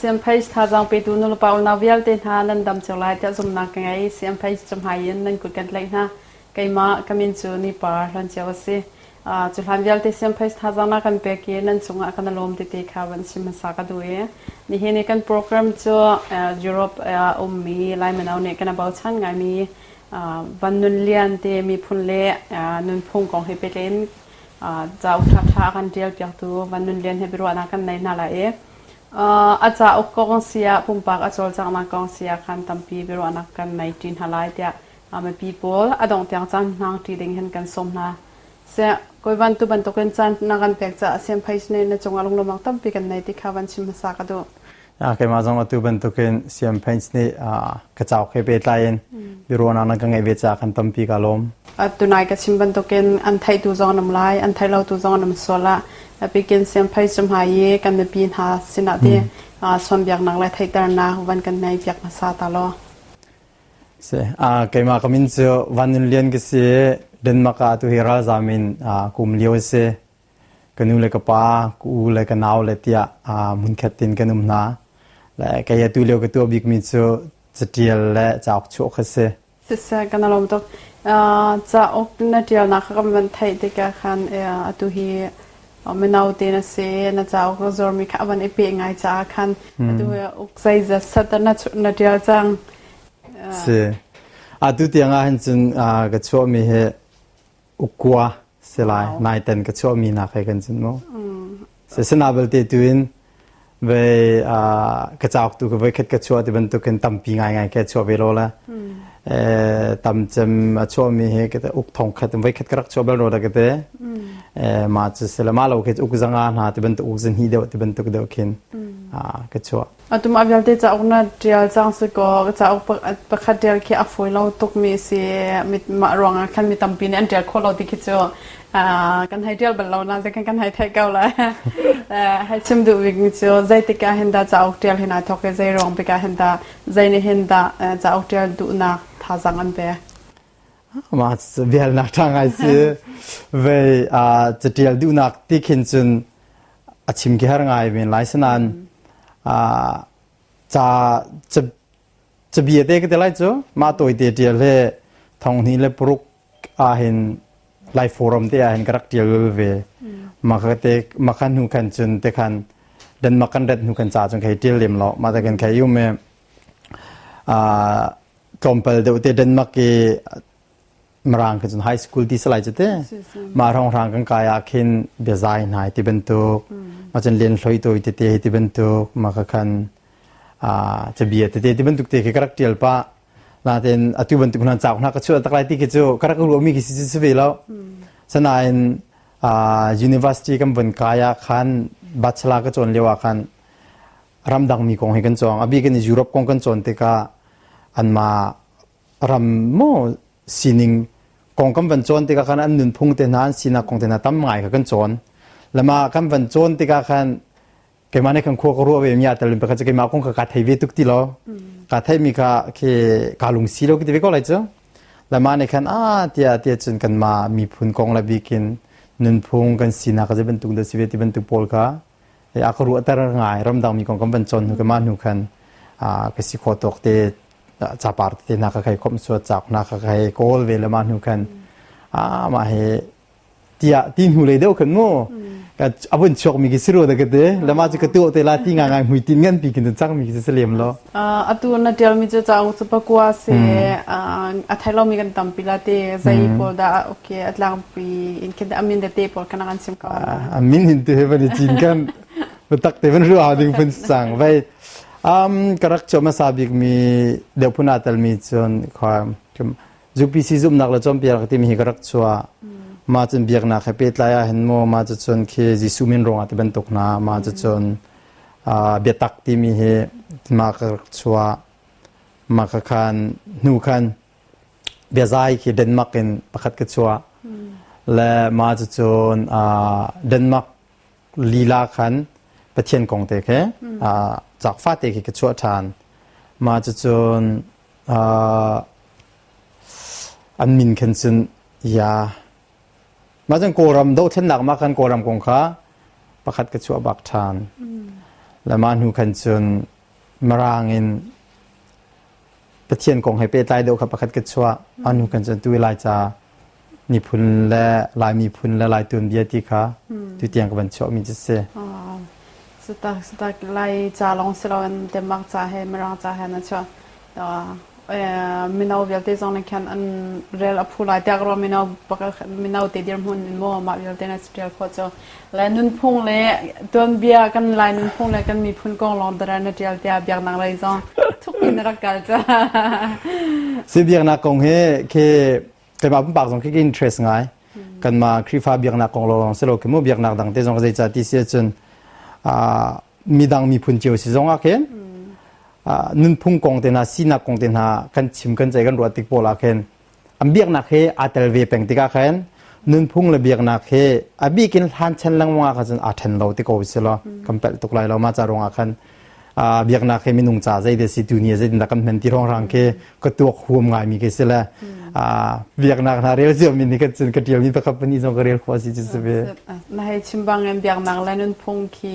Siamphei thazaang petu nulepa unau vialte hna nan dam cio lai tiah zumhnak ka ngei. Siamphei camhai in nan kut kan tlaih hna. Keimah ka min cu Nipar Hlawn a si. Cu hlan vialte Siamphei thazaang na kan pek i nan cungah kan i lawm tete kha van chim hmasa ka duh i nihin i kan program cu Europe ummi Lai mino nih kan i bochan ngaimi Van Nun Lian te miphun le nunphung kong he pehtlai in cauk ṭhaṭha a kan ṭial piaktu Van Nun Lian he biaruahnak kan nei hna lai i A cauk kong si ah pumpak a cawlcanghnak kong si ah khan tampi biaruahnak kan nei ṭi hna lai tiah mipi pawl a dongh tiang caan hmang ṭi ding hin kan sawm hna. Seh, kawivan tu bantukin caan na kan pek caah siamphei nih na cungah lunglawmhnak tampi kan nei ti kha van chim hmasa ka duh. Keimah zong atu bantukin siamphei nih ka cauk he pehtlai in biaruahnak nan ka ngeih ve caah kan tampi ka lawm. Tunai ka chim bantukin an theihtu zong an um lai, an theih lotu zong an um sual ah Bikin siamphei cumhai i kan mipi hna sinah ti chawnbiaknak le theihternak van kan nei piak hmasa ta law. Si, keimah ka min cu Van Nun Lian ka si. Denmark ah atu hi ralzam in kum lio a si. Ka nu le ka pa, ka u le ka nau le tiah hmunkhat in kan um hna. Le kei atu lio ka tuah bikmi cu catial le cauk chuah kha si. Siseh, kan i lawm tuk. Cauk na ṭialnak kha kan van theih tikah khan atu hi mino te na si, na cauk na zuarmi kha a van i peh ngai caah khan atu hi uk zeizat set na na ṭial cang. Si. Atu tiang ah hin cun ka chuahmi hi ukua si lai naiten ka chuahmi nak he kan cun mu sina belte tu in ve ka cauk tu ka voi khat ka chuah ti bantukin tampi ngai ngai ke chuah ve lo la tam cem a chuahmi he ka uk thong khat voi khat ka rak chuah bal ro da ka te ma chu sila ma lo ke uk zanga hna ti bantuk uk zan hi deuh ti bantuk deuh khin ka chuah Atu mah vialte cauk na ṭial cang si kaw cauk pakhat ṭial khi a fawi lo tukmi a si. Mah ruangah khan mi tampi nih an ṭial khawh lo ti khi cu kan hei ṭial bal lo na zeikan kan hei theih ko lai. Hei chim duh bikmi cu zeitik ah hin dah cauk ṭial hi naa thawk i zei ruang bik ah hin dah zei nih hin dah cauk ṭial duhnak thazaang an pek? Mah bialnak ṭha ngai si. Vei caṭial duhnak ti khin cun a chim khi har ngai men lai sinain ca cabia te ka ti lai cu mah tawite ṭial he thong hnih le paruk ah hin lai forum te ah hin ka rak ṭial ve mah ka te mah khan hnu khan cun te khan Denmark kan ret hnu kan ca cun khai ṭial lem lo mah te kan khai um e tlawmpal deuh te Denmark i Mirang khi cun high school ti salai cu te mah hrawnghrang kan kai ah khin biazai hna ti bantuk ma cun len hloi toi tete ti bantuk ma kha khan cabia tete ti bantuk te khi ka rak tial pa natin atu bantuk hna cauk hna ka chuah tak lai ti khi cu ka rak ruahmi khi si si ve lo sanain university kan vun kai ah khan bachelor ka cawn lio ah khan ramdang mi kong hi kan cawng a bik in Europe kong kan cawn tikah anmah ram maw sining kong kan van cawn tikah khan an nunphung te hna an sinak kong te hna tam ngai kha kan cawn lama kan van cawn tikah khan keimah nih kan khua ka ruah ve mi ah tel pakhat cu keimah kong kha ka thei ve tuk ti lo ka thei mi kha khi ka lung si lo ki ti ve ko lai cu lama nih khan a tia tia cun kan ma miphun kong la bikin nunphung kan sinak ka bantuk da si ve ti bantuk pawl kha a ka ruahter ngai ramdang mi kong kan van cawn hnu ka mah hnu khan ka si kho tawk te capar te na ka khai khom suat chak na ka khai kawl ve le ma hnu khan a ma he tia ti hnu le deuh khan mu ka abun chok mi ki siru da ka te lama chu ka tu te la ti nga ngai mui tin ngan pi kin chang mi ki se lem lo Atu na ṭialmi cu cauk cu pakua si. A thei lomi kan tampi la te. Zei pawl dah okay a tlangpi in khin a min tete pawl kana kan chim ko. A min hin tu he van i cin kan tak te van ruah ding phun sang vai um ka rak chuah hmasa bik mi deuh phun aa telmi cun kha UPC zumhnak le cawnpiak timi hi ka rak chuah ma cun biaknak he pehtlai ah hin maw ma cu cun khi Jesuh min ruangah ti bantuk hna ma cu cun biatak timi hi mah ka rak chuah mah ka khan hnu khan biazai khi Denmark in pakhat ka chuah le mah cucun Denmark lila khan Pathian kong te khi cak fate khi ka chuah ṭhan mah cucun an min khan cun ya Mah cun Kawlram dohthlennak mah khan Kawlram kong kha pakhat ka chuah bak ṭhan. Le mah hnu khan cun Mirang in Pathian kong he pehtlai deuh kha pakhat ka chuah. A hnu khan cun tu i Laica miphun le Lai miphun le Lai tuanbia ti kha tutiang ka van chuahmi cu si. Sitak sitak Lai ca lawng si loin Denmark ca he Mirang ca he na chuah. Mino vialte zong nih khan an rel a phu lai tiah ka ruah. Mino mino te dirhmun in maw mah vialte na ṭial khawh cu. Le nunphung le tuanbia kan Lai nunphung le kan miphun kong lawng dara na ṭial tiah biaknak lei zong thuk in na rak kal ca. Si biaknak kong hi khi keimah pumpak zong khi ka interest ngai. Kanmah Khrihfa biaknak kong lawng si lo khi mu biaknak dang te zong zeica ti si ahcun midang miphun cio si zong ah khin nunphung kong te hna sinak kong te hna kan chim kan ceih kan ruah tik pawl ah khin an biaknak he aa tel ve peng tikah khin nunphung le biaknak he a bik in hlan chan lengmang ah khan aa then lo ti ko si lo kan pelh tuk lai lo ma ca ruangah khan biaknak he minung ca zei de si tu ni zei dah kan hman ti rong rang ke ka tuak huam ngai mi ke si le biaknak hna rel cio mi ni kan cun ka tial mi pakhat pani zong ka rel khawh si cu si ve Na hei chim bangin biaknak le nunphung khi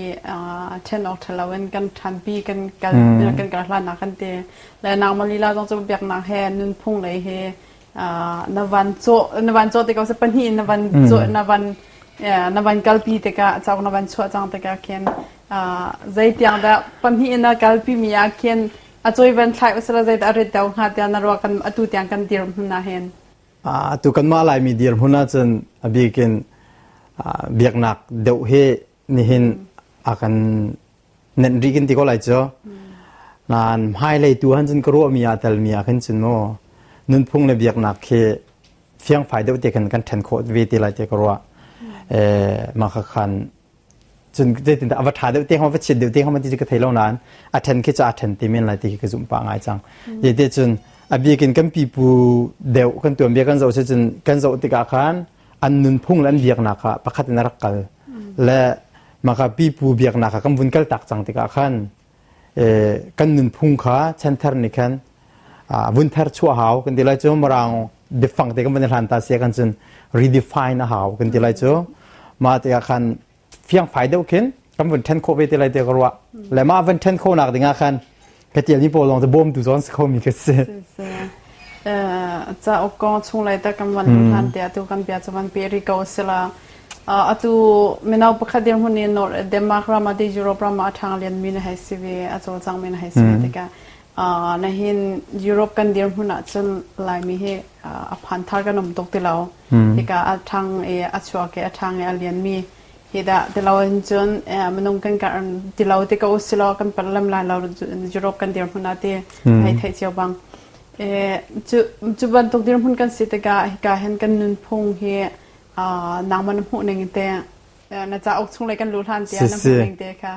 ṭhen awk ṭha loin kan ṭhanpi kan kal kan kal hlannak kan ti. Le nangmah lila zong cu biaknak he nunphung lei he na van cawh na van cawh tikah sa pahnih in na van cawh na van na van kalpi tikah cauk na van chuah cang tikah khin zeitiang dah pahnih in na kalpi mi ah khin a cawi van thlai usila zeidah a rit deuh hnga tiah na ruah kan atu tiang kan dir hmun ah hin. Atu kanmah Laimi dirhmun ahcun a bik in biaknak deuh hi nihin a kan nenh rih kan ti ko lai cu. Nain hmailei tu han cun ka ruahmi ah telmi ah khin cun mu nunphung le biaknak khi fiangfai deuh te khan kan ṭhen khawh ve te lai te ka ruah. Mah kha khan cun zeitindah a va ṭha deuh te hnga va chiat deuh te hnga ti cu ka thei lo nain a ṭhen khi cu a ṭhen te men lai ti khi ka zumh pah ngai cang. Te cun a bik in kan pipu deuh kan tuanbia kan zoh si cun kan zoh tikah khan an nunphung le an biaknak kha pakhat in a rak kal le maka pipu biaknak kha kan vun kal tak cang tikah khan kan nunphung kha chanthar nih khan vun thar chuah hau kan ti lai cu mirang biafang te kan van i hlan ta sia kan cun redefine a hau kan ti lai cu mah tikah khan fiangfai deuh khin kan vun then khawh ve te lai te ka ruah le mah van then khawh nak ding ah khan ka tial mi pawl lawng cu bawmtu zawn si kho mi ka si. Cauk kong chung lai ta kan van hlan te atu kan bia cu van pe ri ko sila atu mino pakhat dirhmun in Denmark ram ah Europe ram ah a ṭhang lian mi na hei si ve a cawlcang mi na hei si ve tikah nahin Europe kan dirhmun ah cun Laimi hi a phan thar kan um tuk ti lo hika a ṭhang i a chuak i a ṭhang i a lian mi hi dah ti lo in cun minung kan kar ti lo ti ko usilaw kan palh lem lai lo Europe kan dirhmun ah ti hei theih cio bang cu cu bantuk dirhmun kan si tikah hika hin kan nunphung hi nangmah na hmuh ning te na cauk chung lei kan luh hlan tiah na hmuh ning te kha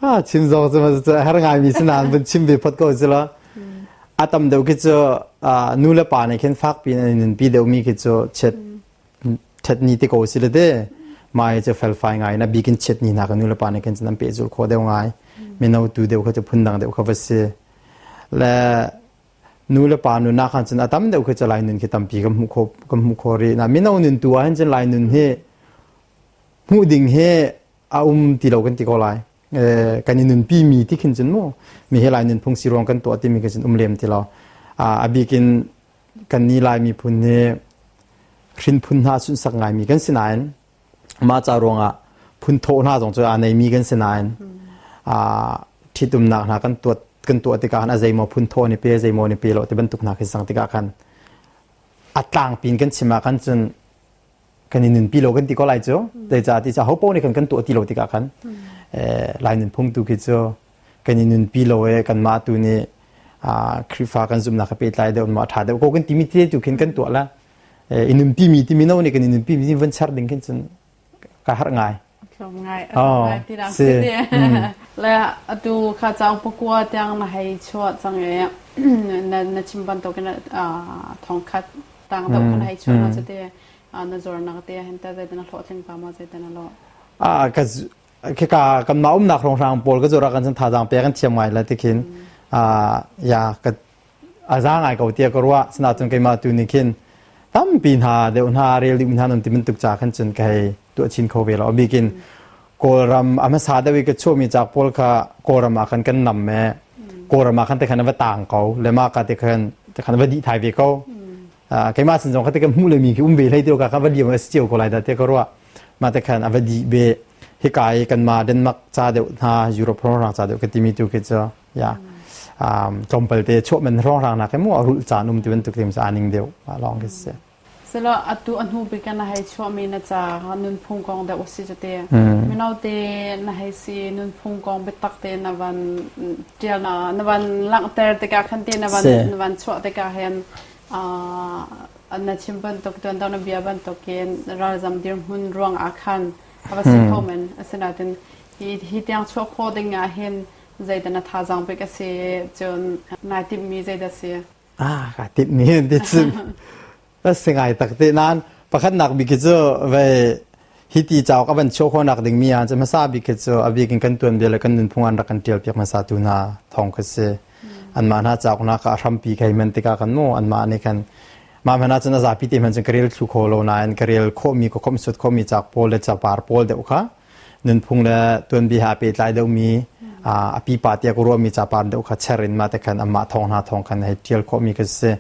Ah, chim zong cu har ngai mi si nain vun chim ve phot ko si lo. A tam deuh khi cu nu le pa nih khin fak piin an nunpi deuh mi khi cu chiat ṭhat ni te ko si le te. Mai cu felfai ngai na bikin chiat ni hna ka nu le pa nih khin cun an pehzul khawh deuh ngai. Mino tu deuh kha cu phundang deuh kha va si. Le nu le pa nun ah khan cun a tam deuh khi cu lai nun khi tampi kan hmuh khawh kan hmuh khawh rih. Na mino nun tu ah hin cun lai nun hi hmuh ding hi a um ti lo kan ti ko lai. Kan i nunpi mi ti khin cun mu mi hi lai nunphung si ruang kan tuah timi khi cun um lem ti lo. A bikin kan ni Lai miphun hi hrinphun hna sunhsak ngaimi kan si nain mah ca ruangah phun thawh hna zong cu aa neimi kan si nain ṭhitumnak hna kan tuah kan tuah tikah khan a zeimaw phun thawh ni pe zeimaw ni pe lo ti bantuk hna khi sang tikah khan a tlangpi in kan chim ah khan cun kan i nunpi lo kan ti ko lai cu zeicah ti ca ho paoh nih kan kan tuah ti lo tikah khan lai nunphung tu khi cu kan i nunpi lo e kanmah tu nih Khrihfa kan zumhnak he pehtlai deuh ma ṭha deuh ko kan timi te tu khin kan tuah la i nunpi mi timi no nih kan i nunpi mi van char ding khin cun ka harh ngai tlawm ngai ngai ti dang si le atu kha cauk pakua tiang na hei chuah cang e na na chim bantukin thongkhat tang deuh khan hei chuah na cu te na zornak te hin ta zeitin na hlawhtling pa ma zeitin na lo a ka khika kanmah umnak hrawnghrang pawl ka zuar ah kan cun thazaang pek an thiam ngai la tikhin ya ka a za ngai ko tiah ka ruah sinain keimah tu nih khin tampi hna deuh hna rel dih hna non ti bantuk ca khan cun ka hei tuah chin kho ve lo a bikin. Kawlram a hmasa deuh i ka chuahmi cauk pawl kha Kawlram ah khan kan nam e Kawlram ah khan te khan a va taang ko le mah ka te khan te khan va dih thai ve ko. Keimah sin zong kha te kan hmuh le mi khi um ve hlei te ka kha va liam a si cio ko lai dah te ka ruah. Mah te khan a va dih ve. Hika i kanmah Denmark ca deuh hna Europe hrawnghrang ca deuh ka timi tu khi cu ya tlawmpal te chuah men hrawnghrang nak mu a rulh caan um ti bantuk te a ning deuh mah lawng khi si. Silo atu a hnu bik na hei chuahmi na ca nunphung kong deuh a si cu te. Mino te na hei si nunphung kong biatak te na van ṭial na na van langhter tikah khan te na van na van chuah tikah hin na chim bantuk tuan na bia bantukin ralzam dirhmun ruang ah khan a va si kho men. Asinain hi hi tiang chuah khawh ding ah hin zeidah na thazaang bik a si cun nai timhmi zeidah si? Ah, ka timhmi ti cun a si ngai tak te nain pakhatnak bik hi cu vei hi ti cauk a van chuah khawhnak dingmi ah cun hmasa bik hi cu a bik in kan tuanbia le kan nunphung an rak kan ṭial piak hmasa tu hna thawng kha si. Anmah hna cauk hna kha a hrampi kha hman tikah kan mu anmah nih khan mah hmanh ah cun a zapi te hmanh cun ka rel thlu kho lo nain ka rel khawhmi ka khawmhsuat khawhmi cauk pawl le capar pawl deuh kha nunphung le tuanbia he aa pehtlai deuhmi a pipa tiah ka ruahmi capar deuh kha cher in mah te khan amah thawng hna thawng khan hei ṭial khawhmi ka si.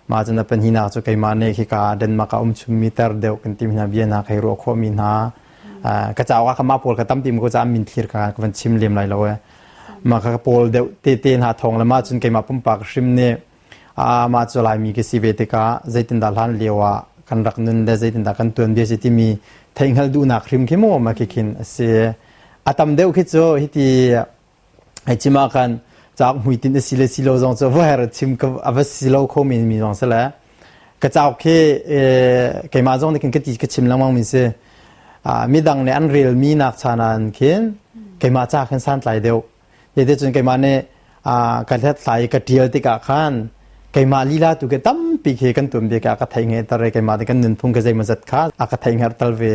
Mah cun a pahnihnak cu keimah nih khika Denmark ah um chungmi ter deuh kan timi hna bia hna ka hei ruah khawhmi hna ka cauk ah mah pawl kha tampi ko caah min thlir ka ka van chim lem lai lo e. Mah kha pawl deuh tete hna thawng le mah cun keimah pumpak hrim nih mah cu Laimi ka si ve tikah zeitindah hlan lio ah kan rak nun le zeitindah kan tuanbia si timi theihhngalh duhnak hrim khi maw ma khi khin a si. A tam deuh khi cu hiti hei chim ah khan cauk hmuitinh a si le si lo zong cu va her chim ka a va si lo kho men mi zong si le ka cauk khi keimah zong nih khin ka ti ka chim lengmang mi si. Midang nih an relmi nak chan ah khin keimah ca khin santlai deuh. Zeicun keimah nih ka hlathlai i ka ṭial tikah khan keimah lila tu khi tampi khi kan tuanbia khi a ka theihhngelter i keimah nih kan nunphung khi zeimawzat kha a ka theihhngelter ve.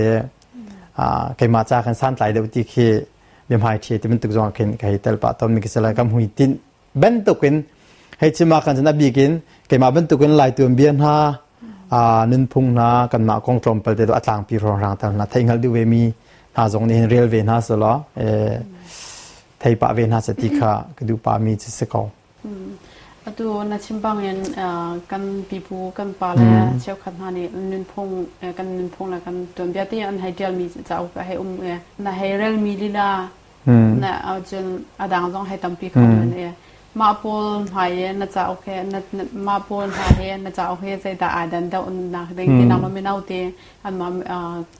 Keimah ca khan santlai deuh ti khi biahmai ṭhi ti bantuk zong ah khin ka hei tel pah tawnmi khi si lai. Ka hmuitinh bantukin hei chim ah khan cun a bik in keimah bantukin Lai tuanbia hna nunphung hna kanmah kong tlawmpal te a tlangpi hrawnghrang tal hna theihhngalh duh ve mi hna zong nih hin rel ve hna selaw thei pah ve hna seh ti kha ka duh pah mi cu si ko. Atu na chim bangin kan pipu kan pale cheukhat hna nih nunphung kan nunphung le kan tuanbia te an hei ṭialmi cauk a hei um na hei relmi lila na cun a dang zong hei tampi kho men e mah pawl hmai i na cauk he mah pawl hna he na cauk he zeidah aa dan deuh nak ding ti nangmah mino te anmah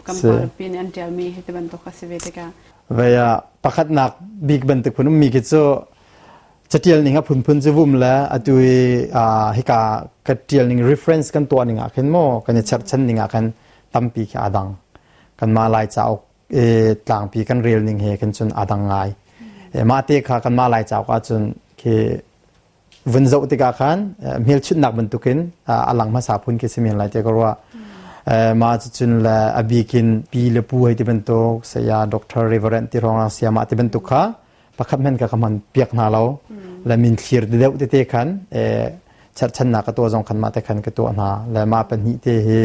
kan pa nih an ṭialmi hi ti bantuk a si ve tikah Vei ah pakhatnak bik bantuk phun ummi khi cu catial ning a phunphun cu vum le atu i hika ka tial ning reference kan tuah ning ah khin maw kan i cherhchan ning ah khan tampi khi aa dang. Kanmah Lai cauk tlangpi kan rel ning he khin cun aa dang ngai. Mah te kha kanmah Lai cauk ahcun khi vun zoh tikah khan hmelchunhnak bantukin a lang hmasa phun khi si men lai tiah ka ruah. Mah cucun le a bikin pi le pu hei ti bantuk saya doctor reverend ti hrawng sayamah ti bantuk kha pakhat hmanh ka ka hman piak hna lo le min thlir deuh tete khan cherhchannak ka tuah zong khan mah te khan ka tuah hna le mah pahnih te hi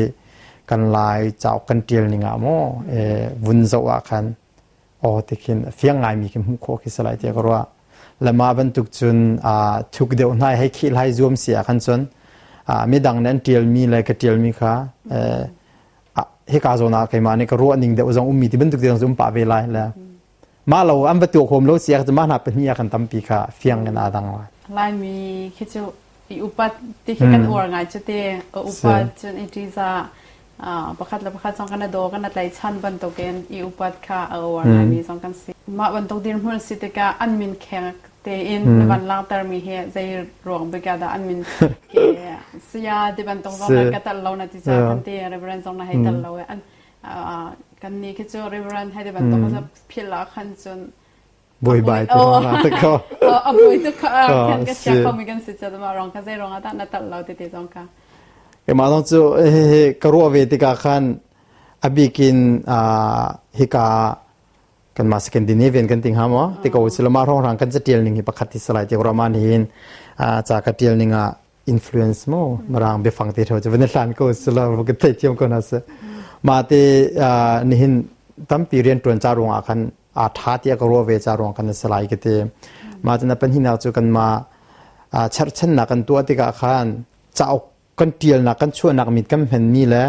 kan lai cauk kan ṭial ning ah maw vun zoh ah khan aw ti khin a fiang ngaimi khi hmuh khawh khi si lai tiah ka ruah. Le mah bantuk cun thuk deuh hna hei khih lai zuam si ah khan cun midang nih an ṭialmi le ka ṭialmi kha hika zawn ah keimah nih ka ruah ning deuh zong ummi ti bantuk te zong um pah ve lai le mah lo an va tuah khom lo si ah mah hna pahnih ah kan tampi kha fiang in aa dang lai. Laimi khi cu i upat ti khi kan uar ngai cu te upat cun i ṭiza pakhat le pakhat zong kan daw kan tlaichan bantukin i upat kha a uar ngaimi zong kan si. Mah bantuk dirhmun si tikah an min kheng tein na van langhtermi hi zei ruang bik ah dah an min saya ti bantuk zong na ka tel lo na ti ca kan ti reverend zong na hei tel lo an kan nih khi cu reverend hei ti bantuk philh ah khan cun buaibai ti rong te ko a buai tuk kha kan ka chia khomi kan si ca ma rong kha zei rong ah dah na tal lo ti ti zong kha keimah zong cu ka ruah ve tikah khan a bikin hika kanmah Scandinavian kan ti hnga maw ti ko si lo mah hrawnghrang kan catial ning hi pakhat ti salai ti rama nih hin ca ka tial ning ah influence mo marang biafang te tho chu van hlan ko sila ka thei thiam ko na se ma te nihin tampi rian tuan cha ruang ah khan. a ṭha tiah ka ruah ve ca ruang kan si lai ka ti. Mah cun a pahnihnak cu kanmah cherhchannak kan tuah tikah khan cauk kan ṭialnak kan chuahnak min kan hmanmi le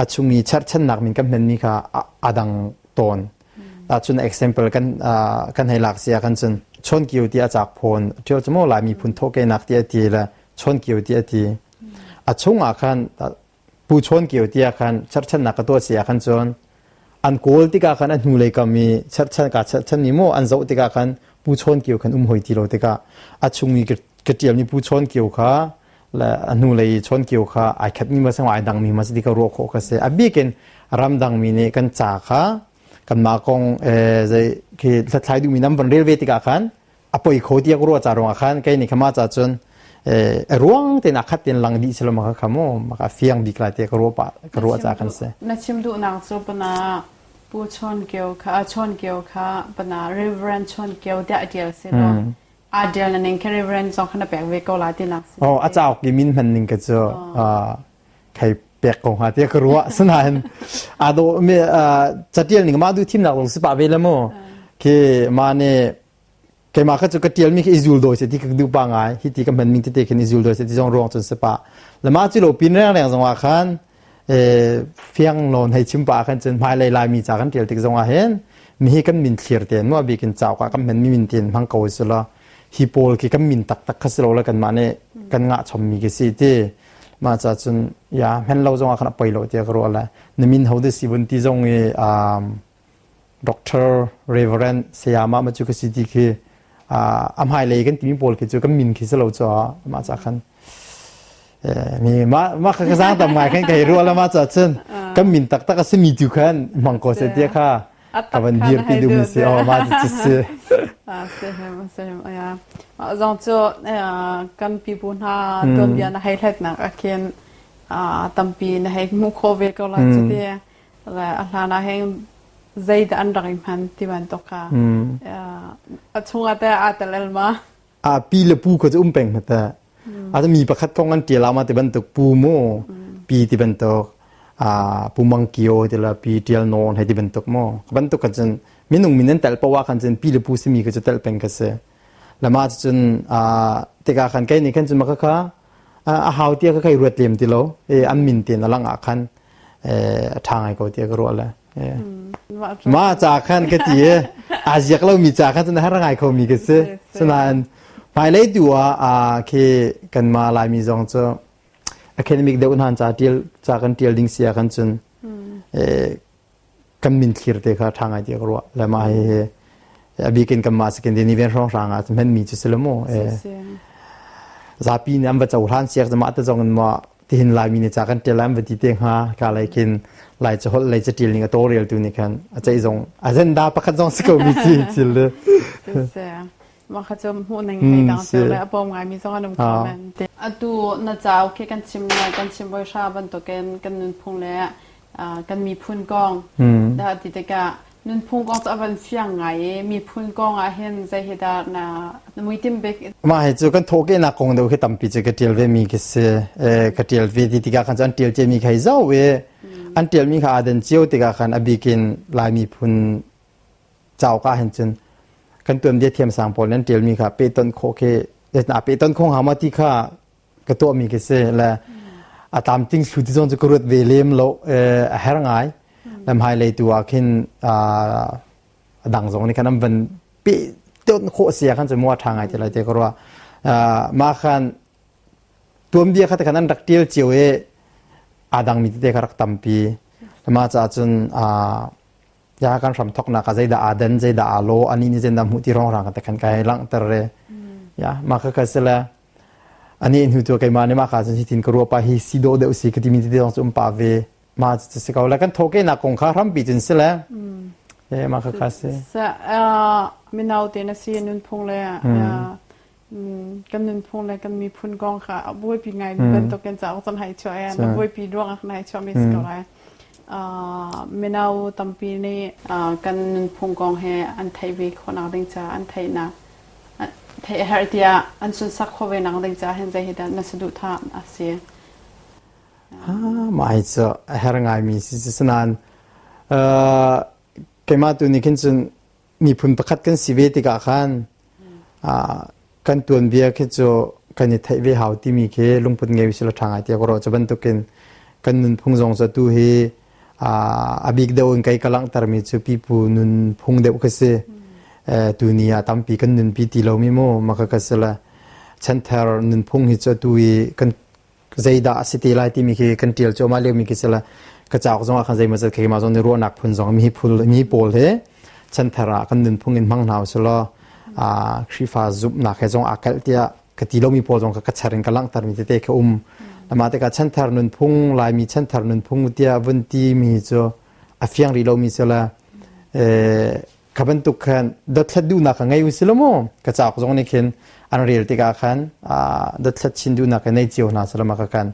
a chung i cherhchannak min kan hmanmi kha a dang tawn. Ahcun example kan kan hei lak sia kan cun Chawn Kio ti a cak phone ṭhial cu maw Lai miphun thawhkehnak ti a ti le Chawn Kio ti a ti. A chungah khan Pu Chawn Kio ti ah khan cherhchannak ka tuah si ah khan cun an kawl tikah khan a hnulei kam i cherhchan ka cherhchan ni maw an zoh tikah khan Pu Chawn Kio khan um hoi ti lo tikah a chung i ka ṭialmi Pu Chawn Kio kha le a hnulei Chawn Kio kha ai khatmi ma si ai dangmi ma si ti ka ruah khawh ka si. A bik in ramdang mi nih kan ca kha kanmah kong zei khi hlathlai duhmi nan van rel ve tikah khan a poi kho tiah ka ruah ca ruangah khan kei nih khama ca cun a ruang tein a khat tein lang dih silo maka kha mu maka fiang bik lai te ka ruah pa ka ruah ca kan si. Na chim duhnak cu pana Pu Chawn Kio kha Chawn Kio kha pana Reverend Chawn Kio tiah a tial si lo a tial na ning kha Reverend zong kha na pek ve ko la ti nak si. Oh a cauk i min hman ning ka cu khei pek ko hnga tiah ka ruah. Sinain aa dawh mi catial ning mah du thimnak zong si pah ve le mu khi ma nih keimah kha cu ka tialmi khi i zul dawi se ti ka duh pa ngai. Hi ti ka hman ning tete khin i zul dawi se ti zong ruang cun si pah le mah cu lo pin reng reng zong ah khan fiang nawn hei chim pa khan cun hmailei Laimi ca kan tial tik zong ah hin mi hi kan min thlir te nuah bikin cauk ah kan hman mi min tin hmang ko si lo hi pawl khi kan min taktak kha si lo le kanmah nih kan ngah chommi khi si ti. Mah ca cun ya hman lo zong ah khan a poi lo tiah ka ruah le na min ho de si vun ti zong i Doctor Reverend sayama ma cu ka si ti khi a hmailei kan timi pawl khi cu kan min khi si lo cu mah ca khan mi ma ma kha ka zang tam ngai khan kai ruah la ma ca cun kan min taktak a simi tu khan hmang ko se tia kha ka van dir pi duh mi si oh ma cu si. Si. Zong cu kan pipu hna tuanbia na hei hletnak ah khin tampi na hei hmuh khawh ve ko lai cu ti. Le a hlan ah hin zeidah an rak i hman ti bantuk kha a chungah teh aa tel el ma? A pi le pu kha cu um peng hmata. A mi pakhat kong an ṭial ma ti bantuk pu mu pi ti bantuk pu Mang Kio ti la pi Ṭial Nawn hei ti bantuk mu bantuk kha cun minung min an tel poah khan cun pi le pu simi kha cu tel peng ka si. Lama cun tikah khan kei nih khan cun maka kha a hau tia ka kai ruat lem ti lo an min ten a lang ah khan a ṭha ngai ko tiah ka ruah le ma ca khan ka ti e a ziak lo mi ca khan cun har ngai kho mi ka si. Sinain hmailei tu ah khi kanmah Laimi zong cu academic deuh hnan ca tial ca kan tial ding sia kan cun kan min thlir te kha ṭha ngai tiah ka ruah le mah hi a bikin kan mah sakin ni ven hrawng hrang ah hman mi cu si lo mu zapi nih an va cohlan siak mah te zong in ma tihin Laimi nih ca kan ṭial an va ti te hnga ka lei khin Lai caholh lei caṭial ning a tawlrel tu nih khan a ceih zong agenda pakhat zong si ko mi si thil le. Mah kha cu hmuh ning hei dang cio le a bawm ngaimi zong an um kho men te. Atu na cauk khi kan chim le kan chim voi hra bantukin kan nunphung le kan miphun kong dah ti tikah nunphung kong cu a van fiang ngai i miphun kong ah hin zei hi dah na muitim bik? Mah hi cu kan thawhkehnak kong deuh khi tampi cu ka ṭial ve mi khi si. Ka ṭial ve ti tikah khan cu an ṭial ciami kha hi zoh i an ṭialmi kha aa dan cio tikah khan a bik in Lai miphun cauk ah hin cun kan tuanbia thiamsang pawl nan ṭialmi kha pehtonh khawh khi na pehtonh khawh hnga maw ti kha ka tuahmi khi si le a tlamtling thlu ti zong cu ka ruat ve lem lo. A her ngai le hmailei tu ah khin a dang zong nih khan an van pehtonh khawh si ah khan cu mua ṭha ngai te lai te ka ruah. Mah khan tuanbia kha te khan an rak ṭial cio i aa dangmi tete kha rak tampi. Mah caah cun ya kan hram thoknak ah zeidah aa den, zeidah aa lo, ani nih zeidah hmuh ti rongrang te khan kai langhter re. Ya mah kha ka si le ani hnu tu keimah nih mah ka cun hitin ka ruah pa hi si dawh deuh si ka timi te zong cu um pa ve. Mah cu si ko le kan thawke nak kong kha hrampi cun si le mah kha kha si. Mino te na si nunphung le kan nunphung le kan miphun kong kha a buaipi ngai mi bantukin cauk cang hai chuah na buaipi ruangah kan hai chuah mi si ko lai. Mino tampi nih kan nunphung kong he an theih ve khawhnak ding caah an theihnak theih a herh tiah an sunsak khawh ve nak ding caah hin zei hi dah na saduhthah a si? Mah hi cu a her ngaimi si. Sinain keimah tu nih khin cun. Miphun pakhat kan si ve tikah khan kan tuanbia khi cu kan i theih ve hau timi khi lungput ngei usih law ṭha ngai tiah ka ruah. Cu bantukin kan nunphung zong cu atu hi a bik deuh in kei ka langhtermi cu pipu nunphung deuh ka si. Tuni ah tampi kan nunpi ti lomi mu maka ka si le chanthar nunphung hi cu atu i kan zeidah a si te lai timi khi kan ṭial cuahmah liomi khi si le ka cauk zong ah khan zeimawzat keimah zong nih ruahnak phun zong mi phul mi pawl he chanthar ah kan nunphung in hmang hna usih law Khrihfa zumhnak he zong aa kalh tiah ka ti lomi pawl zong kha ka cher in ka langhtermi tete kha um. Mah tikah chanthar nunphung Laimi chanthar nunphung tiah vun timi cu a fiang rih lomi si le kha bantuk khan dothlat duhnak ka ngei usih law mu ka cauk zong nih khin an rel tikah khan dothlat chin duhnak ka nei cio hna salama ka kan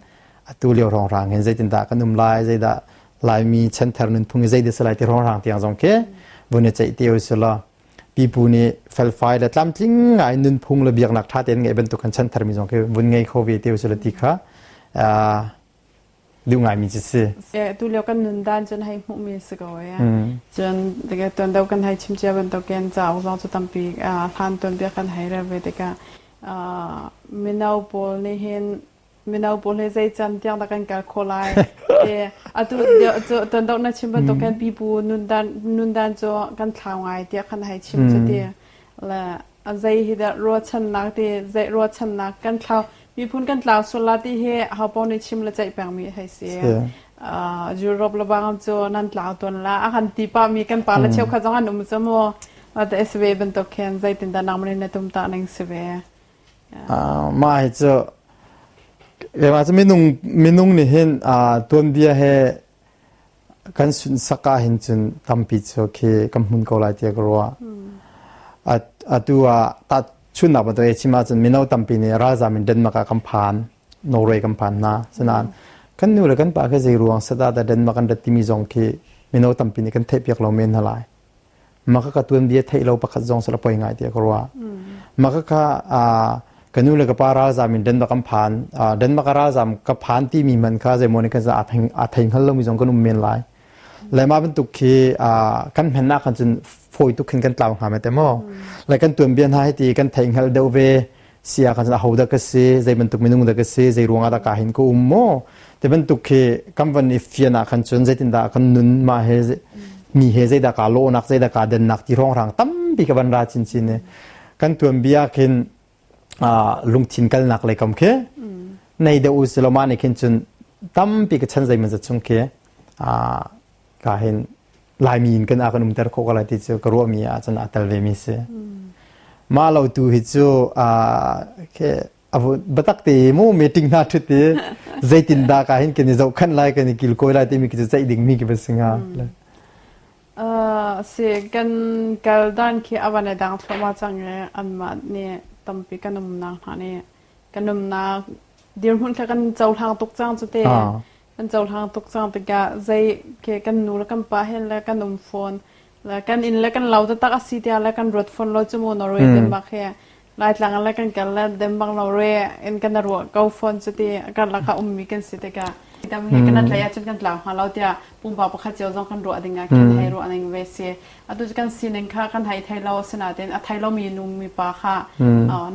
atu lio hrawnghrang hin zeitindah kan um lai zeidah Laimi chanthar nunphung hi zeidah si lai ti hrawnghrang tiang zong khi vun i ceih te usih law pipu nih felfai le tlamtling ngai nunphung le biaknak ṭha tein ngeih bantuk kan chanthar mi zong khi vun ngei kho ve te usih law ti kha duh ngaimi cu si. Tu lio kan nun dan cun hei hmuhmi si ko e. Cun tuan deuh kan hei chim cia bantukin cauk zong cu tampi hlan tuanbia kan hei rel ve tikah mino pawl nih hin mino pawl hi zei can tiang dah kan kal khawh lai. Atu tuan deuh na chim bantukin pipu nundan nundan cu kan thlau ngai tiah kan hei chim cu ti. Le zei hi dah ruahchannak ti zei ruahchannak kan thlau miphun kan tlau sual la ti hi hopaoh nih chim le ceih pengmi hei si. Europe le bang cu nan tlau tawn la a kan ti pah mi kan pa le cheukhat zong an um cu mu ta SV bantuk khin zeitindah nangmah nih na tum ta ning si ve. Mah hi cu keimah cu minung minung nih hin tuanbia he kan sunhsak ah hin cun tampi cu khi kan hmun ko lai tiah ka ruah. Atu ah tahchunhnak bantuk i chim ahcun mino tampi nih ralzam in Denmark ah kan phan, Norway kan phan hna. Asinain kan nu le kan pa khi zei ruang set ah dah Denmark an rat timi zong khi mino tampi nih kan theihpiak lo men hna lai. Maka ka tuanbia theih lo pakhat zong sala poi ngai tiah ka ruah. Maka ka ka nu le ka pa ralzam in Denmark an phan. Denmark a ralzam ka phan timi man kha zeimaw nih kan a thei hngal lomi zong kan um men lai. Le mah bantuk khi kan hmennak khan cun fawi tuk khin kan tlau hnga me te maw. Le kan tuanbia hna hi ti kan thei hngal deuh ve si ah khan aho dah ka si zei bantuk minung dah ka si zei ruangah dah ka hin ka um maw ti bantuk khi kan van i fian ah khan cun zeitindah kan nun mah he mi he zeidah kaa lawhnak zeidah kaa dennak ti hrawnghrang tampi ka van ra chinchin i kan tuanbia khin lungthin kalnak lei kam khi nei deuh u si lo mah nih khin cun tampi ka chan zeiman zat chung khi ka hin Laimi in kan a kan umter khawh ko lai ti cu ka ruahmi ah cun aa tel vemi si. Mah lo tu hi cu biatak te mu meeting hna ṭhut i zeitin dah ka hin kan i zohkhenh lai kan i kilkawi lai timi khi cu ceih dingmi khi va si hnga. Si kan kal dan khi a van i dang thluahmah cang i anmah nih tampi kan umnak hna nih kan umnak dirhmun kha kan cohlang tuk cang cu te. Kan cohlang tuk cang tikah zei ke kan nu le kan pa he le kan um fawn le kan inn le kan lo taktak a si tiah le kan ruat fawn lo cu mu Norway Denmark he Laitlang le kan kal le Denmark Norway in kan ruah ko fawn cu ti karlak ah ummi kan si tikah tam hi kan tlai ahcun kan tlau hnga lo tiah pumpak pakhat cio zong kan ruah ding ah khin hei ruah ning ve si. Atu cu kan sining kha kan hei thei lo asinain a thei lomi nu mipa kha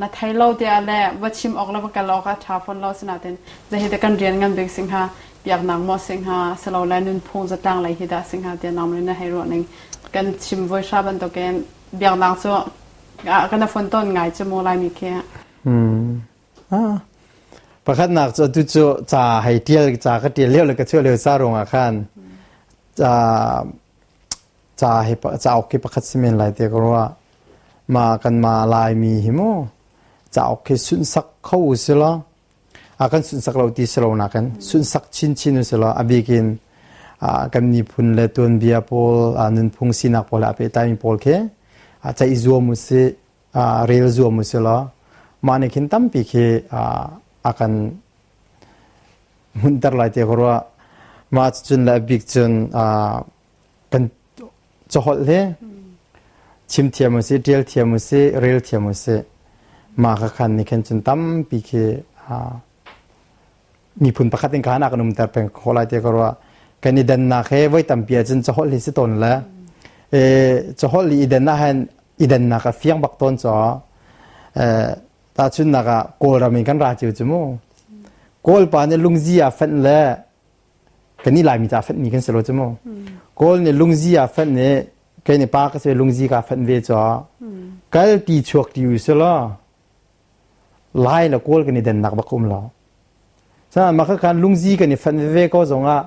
na thei lo tiah le va chim awk le va kal awk a ṭha fawn lo asinain zei hi kan rian ngan bik si hnga biaknak maw si hnga silole nunphung zatlang lei hi dah si hnga tiah nangmah nih na hei ruah ning kan chim voi hra bantukin biaknak cu kan a fon tawn ngai cu mu Laimi khi. Pakhatnak cu atu cu ca hei ṭial ca ka ṭial lio le ka chuah lio ca ruangah khan ca hi cauk hi pakhat si men lai tiah ka ruah. Mah kanmah Laimi hi mu cauk hi sunhsak kho u si law a kan sunhsak lo ti si lo nakin sunhsak chinchin u si law a bik in kan miphun le tuanbia pawl nunphung sinak pawl he aa pehtlaimi pawl khi ceih zuam u si rel zuam u si law mah nih khin tampi khi a kan hmunhter lai tiah ka ruah. Mah cun le a bik cun kan caholh hi chim thiam usih, ṭial thiam usih, rel thiam usih. Mah kha khan nih khin cun tampi khi miphun pakhat in khan a kan umter peng khawh lai tiah ka ruah. Kan i dannak he voi tampi ahcun caholh hi si tawn le. Caholh i den ah hin i dennak a fiang bak tawn caw. Tahchunhnak ah Kawlram in kan ra cio cu mu. Kawl pa nih lungzi ah fenh le kan i Laimi ca fenh mi kan si lo cu mu. Kawl nih lungzi ah fenh i kei nih pa ka si lungzi ka fenh ve caw. Kal ti chuak ti u si law Lai le Kawl kan i dennak bak um lo. Sa mah kha lungzi kan i fenh veve ko zongah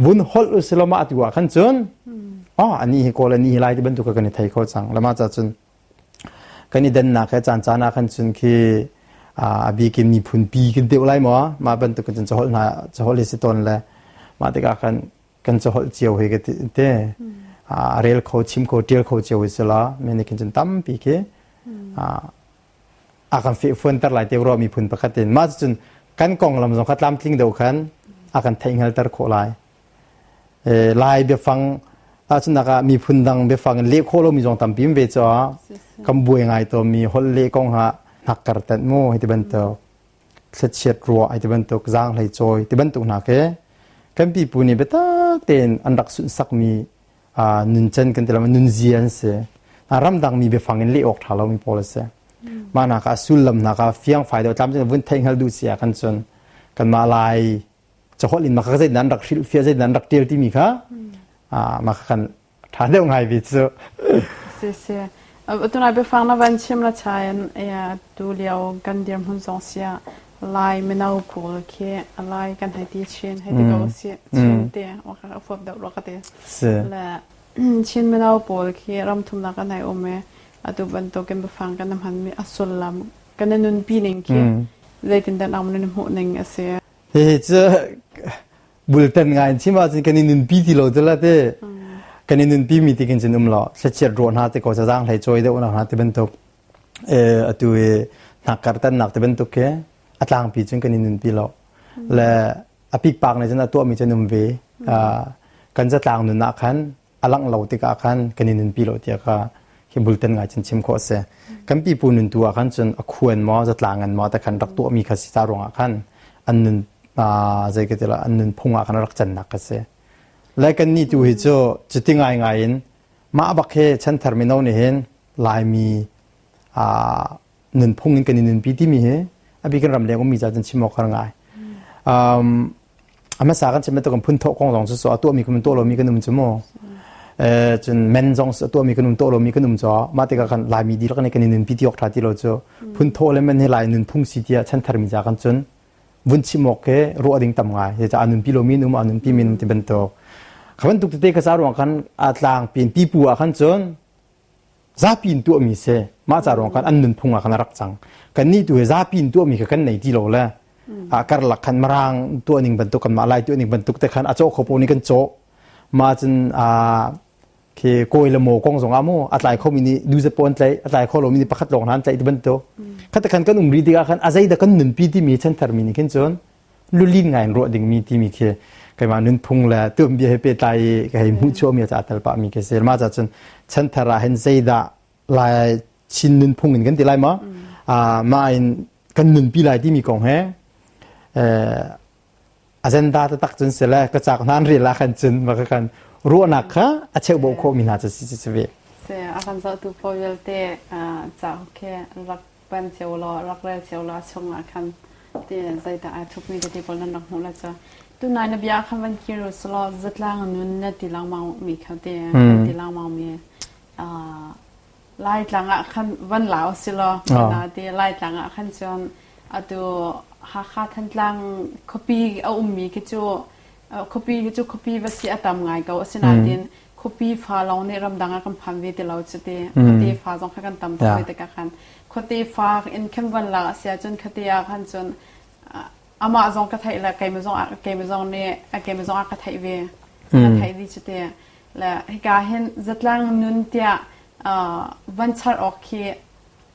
vun holh u si law mah tu ah khan cun oh ani hi Kawl ani hi Lai ti bantuk kan i thei kho cang. Lama ca cun kan i dennak he caan caan ah khan cun khi a bikin miphun pi kan deuh lai maw mah bantuk cun caholh hna caholh hi si tawn le mah tikah khan kan caholh cio hi ka te a rel kho chim kho tial kho cio hi si la mi nih khin cun tampi khi a kan fehfuanter lai te ruah miphun pakhat in mah cun kan konglam zong kha tlamtling deuh khan a kan theihhngalter khawh lai. Lai biafang tahchunhnak ah miphun dang biafang in leh khawh lomi zong tampi um ve caah kan buai ngai tawnmi holh leh kong ah hnakkar tenh mu hei ti bantuk thlachiat ruah hei ti bantuk zaanghlei cawi ti bantuk hna khi kan pipu nih biatak tein an rak sunhsakmi nuncan kan ti lo nunzia an si. Ramdang mi biafang in leh awk ṭha lomi pawl a si. Mah nak ah sullam nak ah fiangfai deuh tlam vun theih hngal duh si ah kan cun kanmah Lai caholh in maka zei nan rak hrilh fia zei nan rak tial timi kha maka kan ṭha deuh ngai ve cu. Si si. Tunai biafang na van chim la chain tu lio kan dirhmun zong sia Lai mino pawl khi Lai kan hei ti chin hei ti ko si chin te a fuap deuh ro ka ti. Si. Le Chin mino pawl khi ram thumnak kan hei um i atu bantukin biafang kan hman mi a sullam kan nunpi ning khi zeitindah nang nan hmuh ning a si? Hihi cu bultan ngai in chim ahcun kan i nunpi ti lo cu la ti. Kan i nunpi mi ti khin cun um lo. Thlachiat ruah hna ti ko zaang hlei cawi deuh hna ti bantuk atu i hnakkar tannak ti bantuk khi a tlangpi cun kan i nunpi lo. Le a pikpak nih cun a tuahmi cu an um ve. Kan zatlang nun ah khan a langh lo tikah khan kan i nunpi lo tiah kha hi bultan ngai cun chim khawh a si. Kan pipu nun tu ah khan cun a khuan maw zatlang an maw te khan rak tuahmi kha si ca ruangah khan an nun zei ka ti la an nunphung ah khan rak cannak kha si. Le kan nih tu hi cu cuti ngai ngai in mah bak he chanthar mino nih hin Laimi nunphung in kan i nunpi timi hi a bik in ramleng ummi ca cun chim awk har ngai. A hmasa kan chim bantuk in phun thawh kong zong cu a tuahmi kan tuah lomi kan um cu mu. Cun men zong a tuahmi kan um tuah lomi kan um cu mah tikah kan Laimi dihlak nih kan i nunpi ti awk ṭha ti lo cu phun thawh le men hi Lai nunphung si tiah chanthar mi ca kan cun vun chim awk ke ruah ding tam ngai. Zeicah a nunpi lomi an um a nunpi mi an um ti bantuk. Kha bantuk tete ka ca ruang khan a tlang pin pipu ah khan cun zapi in tuahmi si mah ca ruang khan an nunphung ah khan a rak cang kannih tu hi zapi in tuahmi kha kan nei ti lo le a karlak khan marang tuah ning bantuk kan mah lai tuah ning bantuk te khan a cawh kho pawl nih kan cawh ma cun a khi kawi le maw kong zong ah mu a tlai kho mi nih du zat pawn tlai a tlai kho lo mi nih pakhat lawng hna tlai ti bantuk khat khan kan um ri tikah khan a zei dah kan nunpi timi chanthar mi nih khin cun lulin ngai in ruah dingmi timi khi keimah nunphung le tuanbia he pehtlai i ka hei hmuh chuahmi a tel pahmi khi si mah ca cun chanthar ah hin zeidah lai Chin nunphung in kan ti lai maw mah in kan nunpi lai timi kong he agenda taktak cun si le ka cak hna an rel ah khan cun ma kan ruahnak kha a cheuhbo khawhmi hna cu si si ve. Se a kan zohtu pawl vialte cauk khi rak pan cio law rak rel cio law chungah khan ti zeidah ai thupmi tete pawl nan rak hmuh la cu tunai na bia khan van kir selaw zatlang nun na ti lengmang mi kha te ti lengmang mi Laitlang ah khan van lau si law na ti Laitlang ah khan cun atu Hakha Thantlang khuapi a ummi khi cu khuapi hi cu khuapi va si a tam ngai ko asinain khuapi fa lawng nih ramdang ah kan phan ve ti lo cu ti khuate fa zong kha kan tam tuk ve tikah khan khuate fa in khin van lak a si ahcun khuate ah khan cun amah zong ka theih le keimah zong keimah zong nih keimah zong ah ka theih ve ka theih dih cu ti le hika hin zatlang nun tiah van char awk khi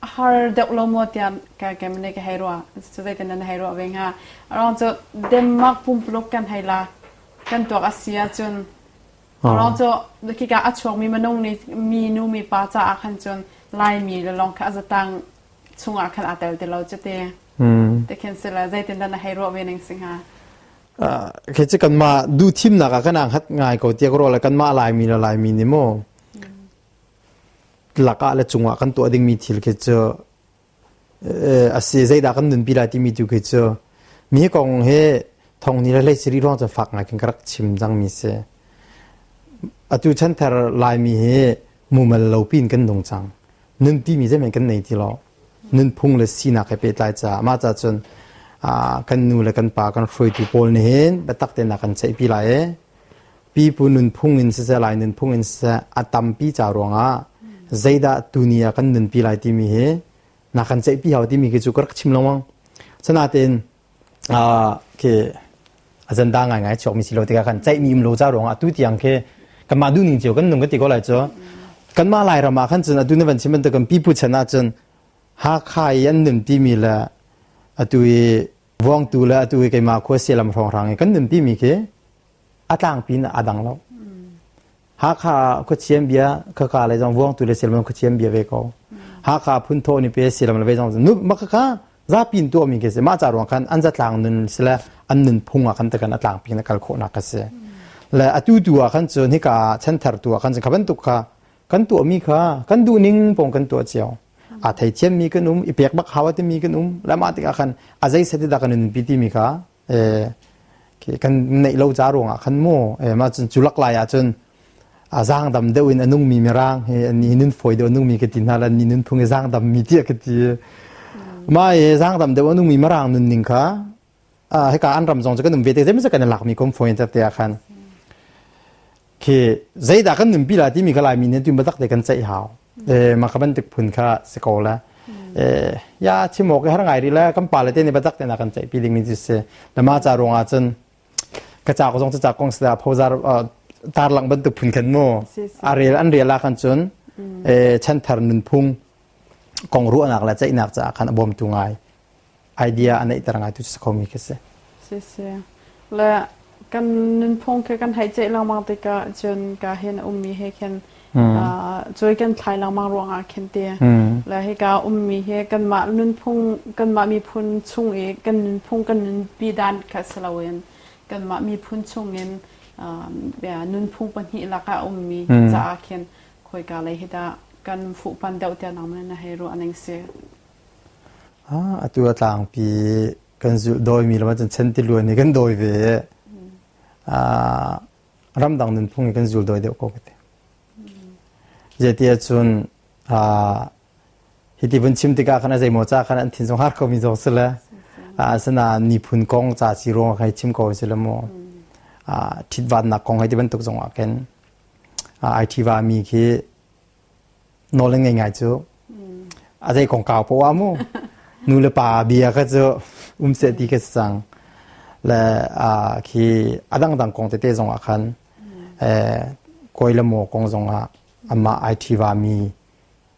a har deuh lo maw tiah ka keimah nih ka hei ruah cu zeitin nan hei ruah ve hnga aruang cu Denmark pumpuluk kan hei la kan tuak a si ahcun Aruang cu khika a chuakmi minung nih mi nu mi pa caah khan cun Laimi le lawng kha a zatang chungah khan aa tel ti lo cu ti. Ti khin si le zeitindah na hei ruah ve ning si hnga? Khi cu kanmah duhthimnak ah kan ang hat ngai ko tiah ka ruah le kanmah Laimi le Laimi nih mu. Lakah le cungah kan tuah dingmi thil khi cu a si zeidah kan nunpi lai timi tu khi cu mi kong hi thong ni le hlei siri ruang cu fak ngai khin ka rak chim cangmi si. Atu chanthar Laimi hi mumal lo pin kan nung cang. Nunpi mi zeihmanh kan nei ti lo. Nunphung le sinak he pehtlai caah mah ca cun kan nu le kan pa kan hruaitu pawl nih hin biatak tein a kan ceihpi lai i pipu nunphung in siseh lai nunphung in siseh a tampi ca ruangah zeidah tuni ah kan nunpi lai timi hi na kan ceihpi hau timi khi cu ka rak chim lengmang. Sanatein khi agenda ngaingai chuakmi si lo tikah khan ceihmi um lo ca ruangah atu tiang khi kanmah duhning cio kan nung ka ti ko lai cu. Kanmah Lairam ah khan cun atu na van chim bantuk kan pipu chan ah cun Hakha i an nunpi mi le atu i Vuangtu le atu i keimah khua Sialam hrawnghrang i kan nunpi mi khi a tlangpi in a dang lo. Hakha khuachian bia khaka le zong Vuangtu le Sialam khuachian bia ve ko. Hakha phunthawh ni pe Sialam le ve zong nu ma khaka zapi in tuahmi khi si. Mah ca ruang khan an zatlang nun sile an nunphung ah khan takan a tlangpi in a kal khawhnak ka si. Le atu tu ah khan cun hika chanthar tu ah khan cun kha bantuk kha kan tuahmi kha kan duhning pong kan tuah cio. A theithiammi kan um, i pek bak hau a timi kan um. Le mah tikah khan a zei set dah kan nunpi timi kha kan neih lo ca ruangah khan mu mah cun cu lak lai ah cun a zaangdam deuh in a nungmi mirang hi an ni nun fawi deuh a nungmi ka ti hna la ni nunphung i zaangdam mi tiah ka ti mah i zaangdam deuh a nungmi mirang nunning kha hika an ram zong cu kan um ve te zei kan i lakmi kom fawi te ah khan Khi zeidah kan nunpi la timi kha Laimi nih tu biatak te kan ceih hau. Mah kha bantuk phun kha si ko la. Ya chim awk har ngai rih le kan pa le te nih biatak te na kan ceih pi ding mi cu si. Le mah ca ruang ah cun ka ca ko zong cu ca kong sida phozar tarlang bantuk phun khan mu. A rel an rel ah khan cun chanthar nunphung kong ruahnak le ceihnak caah khan a bawmtu ngai. idea a neihter ngai tu si khomi khi si. Si si. Le kan nunphung khi kan hei ceih lengmang tikah cun ka hin ummi he khin cuai kan thlai lengmang ruangah khin ti. Le hika ummi hi kanmah nunphung kanmah miphun chung i kan nunphung kan nunpi dan kha si loin kanmah miphun chungin nunphung pahnih lakah ummi caah khin khoika lei hi dah kan fuhpan deuh tiah nangmah na hei ruah ning si. Atu a tlangpi kan zulh dawimi lam ahcun chantiluan hi kan dawi ve i ramdang nunphung hi kan zul dawi deuh ko ka ti. Zeiti ahcun hiti vun chim tikah khan a zeimaw ca khan an thin zong har komi zong si le asinain miphun kong ca si ruang ah chim ko si le mu ṭhitvatnak kong hei ti bantuk zong ah khin ai ṭhiva mi khi nawl an ngei ngai cu a zei kongkau poah mu nu le pa bia kha cu um seh ti ka si cang le khi a dangdang kong tete zong ah khan kawi le maw kong zong ah amah ai ṭhiva mi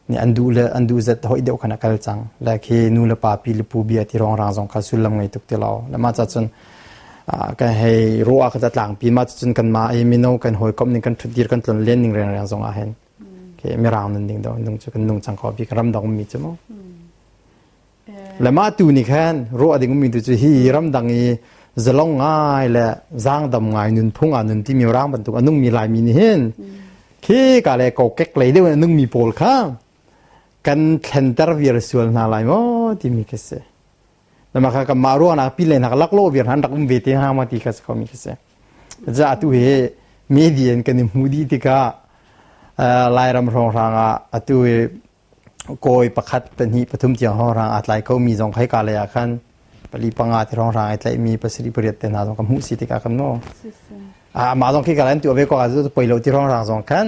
nih an duh le an duh zat hoi deuh khan a kal cang le khi nu le pa pi le pu bia ti rongrang zong kha sullam ngei tuk ti lo le mah ca cun kan hei ruah ka tlangpi mah cun kan mah i mino kan hawikom ning kan ṭhutdir kan tlon len ning rengreng zong ah hin Mirang nan ding do nung cu kan nung cang ko bik ramdang ummi cu mu. Le mah tu nih khan ruah ding ummi tu cu hi ramdang i zalong ngai le zaangdam ngai nunphung ah nun timi rang bantuk a nungmi Laimi nih hin khi ka le kokek lei deuh in a nungmi pawl kha kan thlenter viar sual hna lai maw timi khi si. Mah kha kanmah ruahnak pi le hna laklawh viar han rak um ve te hnga ma ti kha si khomi khi si. Za atu hi media in kan i hmuh dih tikah Lairam hrawnghrang ah atu hi kawi pakhat pahnih pathum tiang hrawnghrang aa tlai khomi zong khai ka lei ah khan pali panga ti hrawnghrang ai tlaihmi pasarih pariat te hna zong ka hmuh si tikah kan no. Mah zong khi ka lan tu ve ko ah poi lo ti hrawnghrang zong khan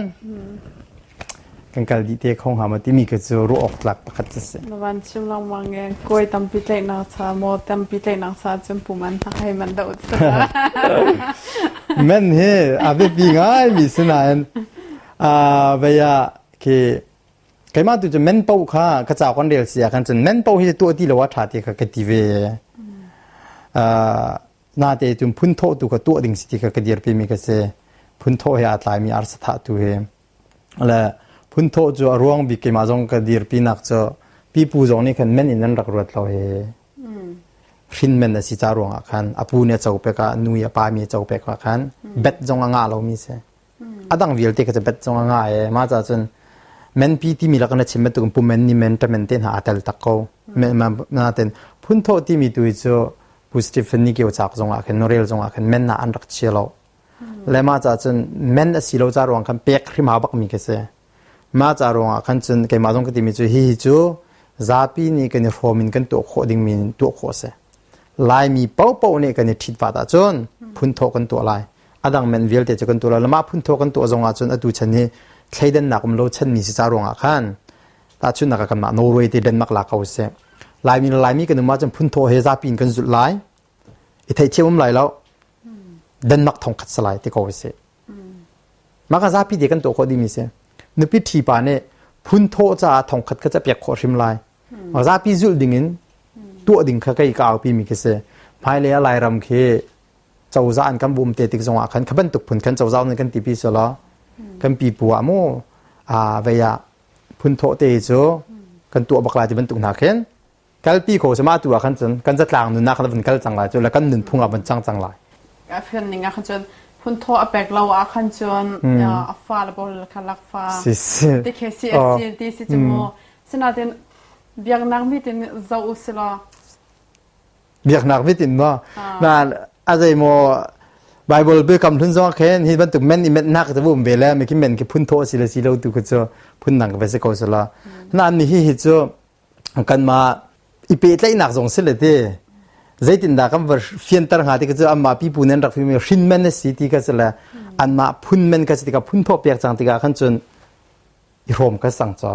kan kal dih te kho hnga ma timi ka cu ruah awk tlak pakhat cu si. Na van chim lengmang e kawi tampi tlaihnak cha maw tampi tlaihnak cha cun puman hna hei man deuh Men hi a biapi ngai mi sinain vei ah khi keimah tu cu men po kha ka ca kan rel si ah khan cun men po hi tuah ti lo a ṭha ti kha ka ti ve. Nate cun phunthawh tu kha tuah ding si ti kha ka dirpi mi ka si. Phunthawh he aa tlaimi arsa thah tu hi. Le phunthawh cu a ruang bik keimah zong ka dirpinak cu pipu zong nih khan men in an rak ruat lo hi. Hrin men a si ca ruangah khan a pu nih a co pek ah nu i a pa mi a co pek ah khan bet zong a ngah lomi si. A dang vialte kha cu bet zong a ngah i mah ca cun Menpi timi lak na chim bantuk pumen ni men tamen te hna aa tel tak ko. Nain phunthawh timi tu hi cu Pu Stephen ni kio chak zong ah khin Norel zong ah khin men na an rak chia lo. Le mah ca cun men a si lo ca ruang khan pek hrim hau bak mi khi si. Mah ca ruang ah khan cun keimah zong ka timi cu hihi cu zapi nih kan i hrawm in kan tuah khawh dingmi in tuah khawh a si. Laimi paohpaoh nih kan i ṭhitvat ahcun phunthawh kan tuah lai. A dang men vialte cu kan tuah lai. Mah phunthawh kan tuah zong ahcun atu chan hi thleidannak um lo chanmi si ca ruang ah khan tahchunhnak ah kanmah Norway te Denmark la ko seh. Laimi le Laimi kan um ahcun phunthawh he zapi in kan zulh lai. I theihthiam um lai lo. Denmark thongkhat si lai ti ko seh. Mah ka zapi te kan tuah khawh dingmi si. Nupi ṭhi pa nih phunthawh caah thongkhat kha ca pek khawh hrim lai. Zapi zulh ding in tuah ding kha kei ka aupi mi khi si. Hmailei ah Lairam khi cozah an kan bawm te tik zongah khan kha bantuk phun khan cozah nih kan tipi selaw kan pipu ah mu a vei ah phunthawh te cu kan tuah bak lai ti bantuk hna khin kalpi ko sama tu ah khan cun kan zatlang nunnak khan van kal cang lai cu le kan nunphung ah van cang cang lai. A fian ning ah khan cun phunthawh a pek lo ah khan cun a fa le bol kha lak fa si si ti khe si a si ti si cu mu sinain biaknak mi tin zo u sila. Biaknak mit in maw na a zei maw Bible biakam hlun zong khin hi bantuk men i mennak cu um ve le mi khi men khi phun thawh si le si lo tu khi cu phun dang ka ve si ko sala na ni hi hi cu kanmah i pehtlaihnak zong si le ti zeitindah kan va fianter hnga ti ka cu anmah pipu nan rak fimi hrin men a si ti ka si le anmah phun men ka si tikah phun thawh pek cang tikah khan cun i hrawm ka sang ca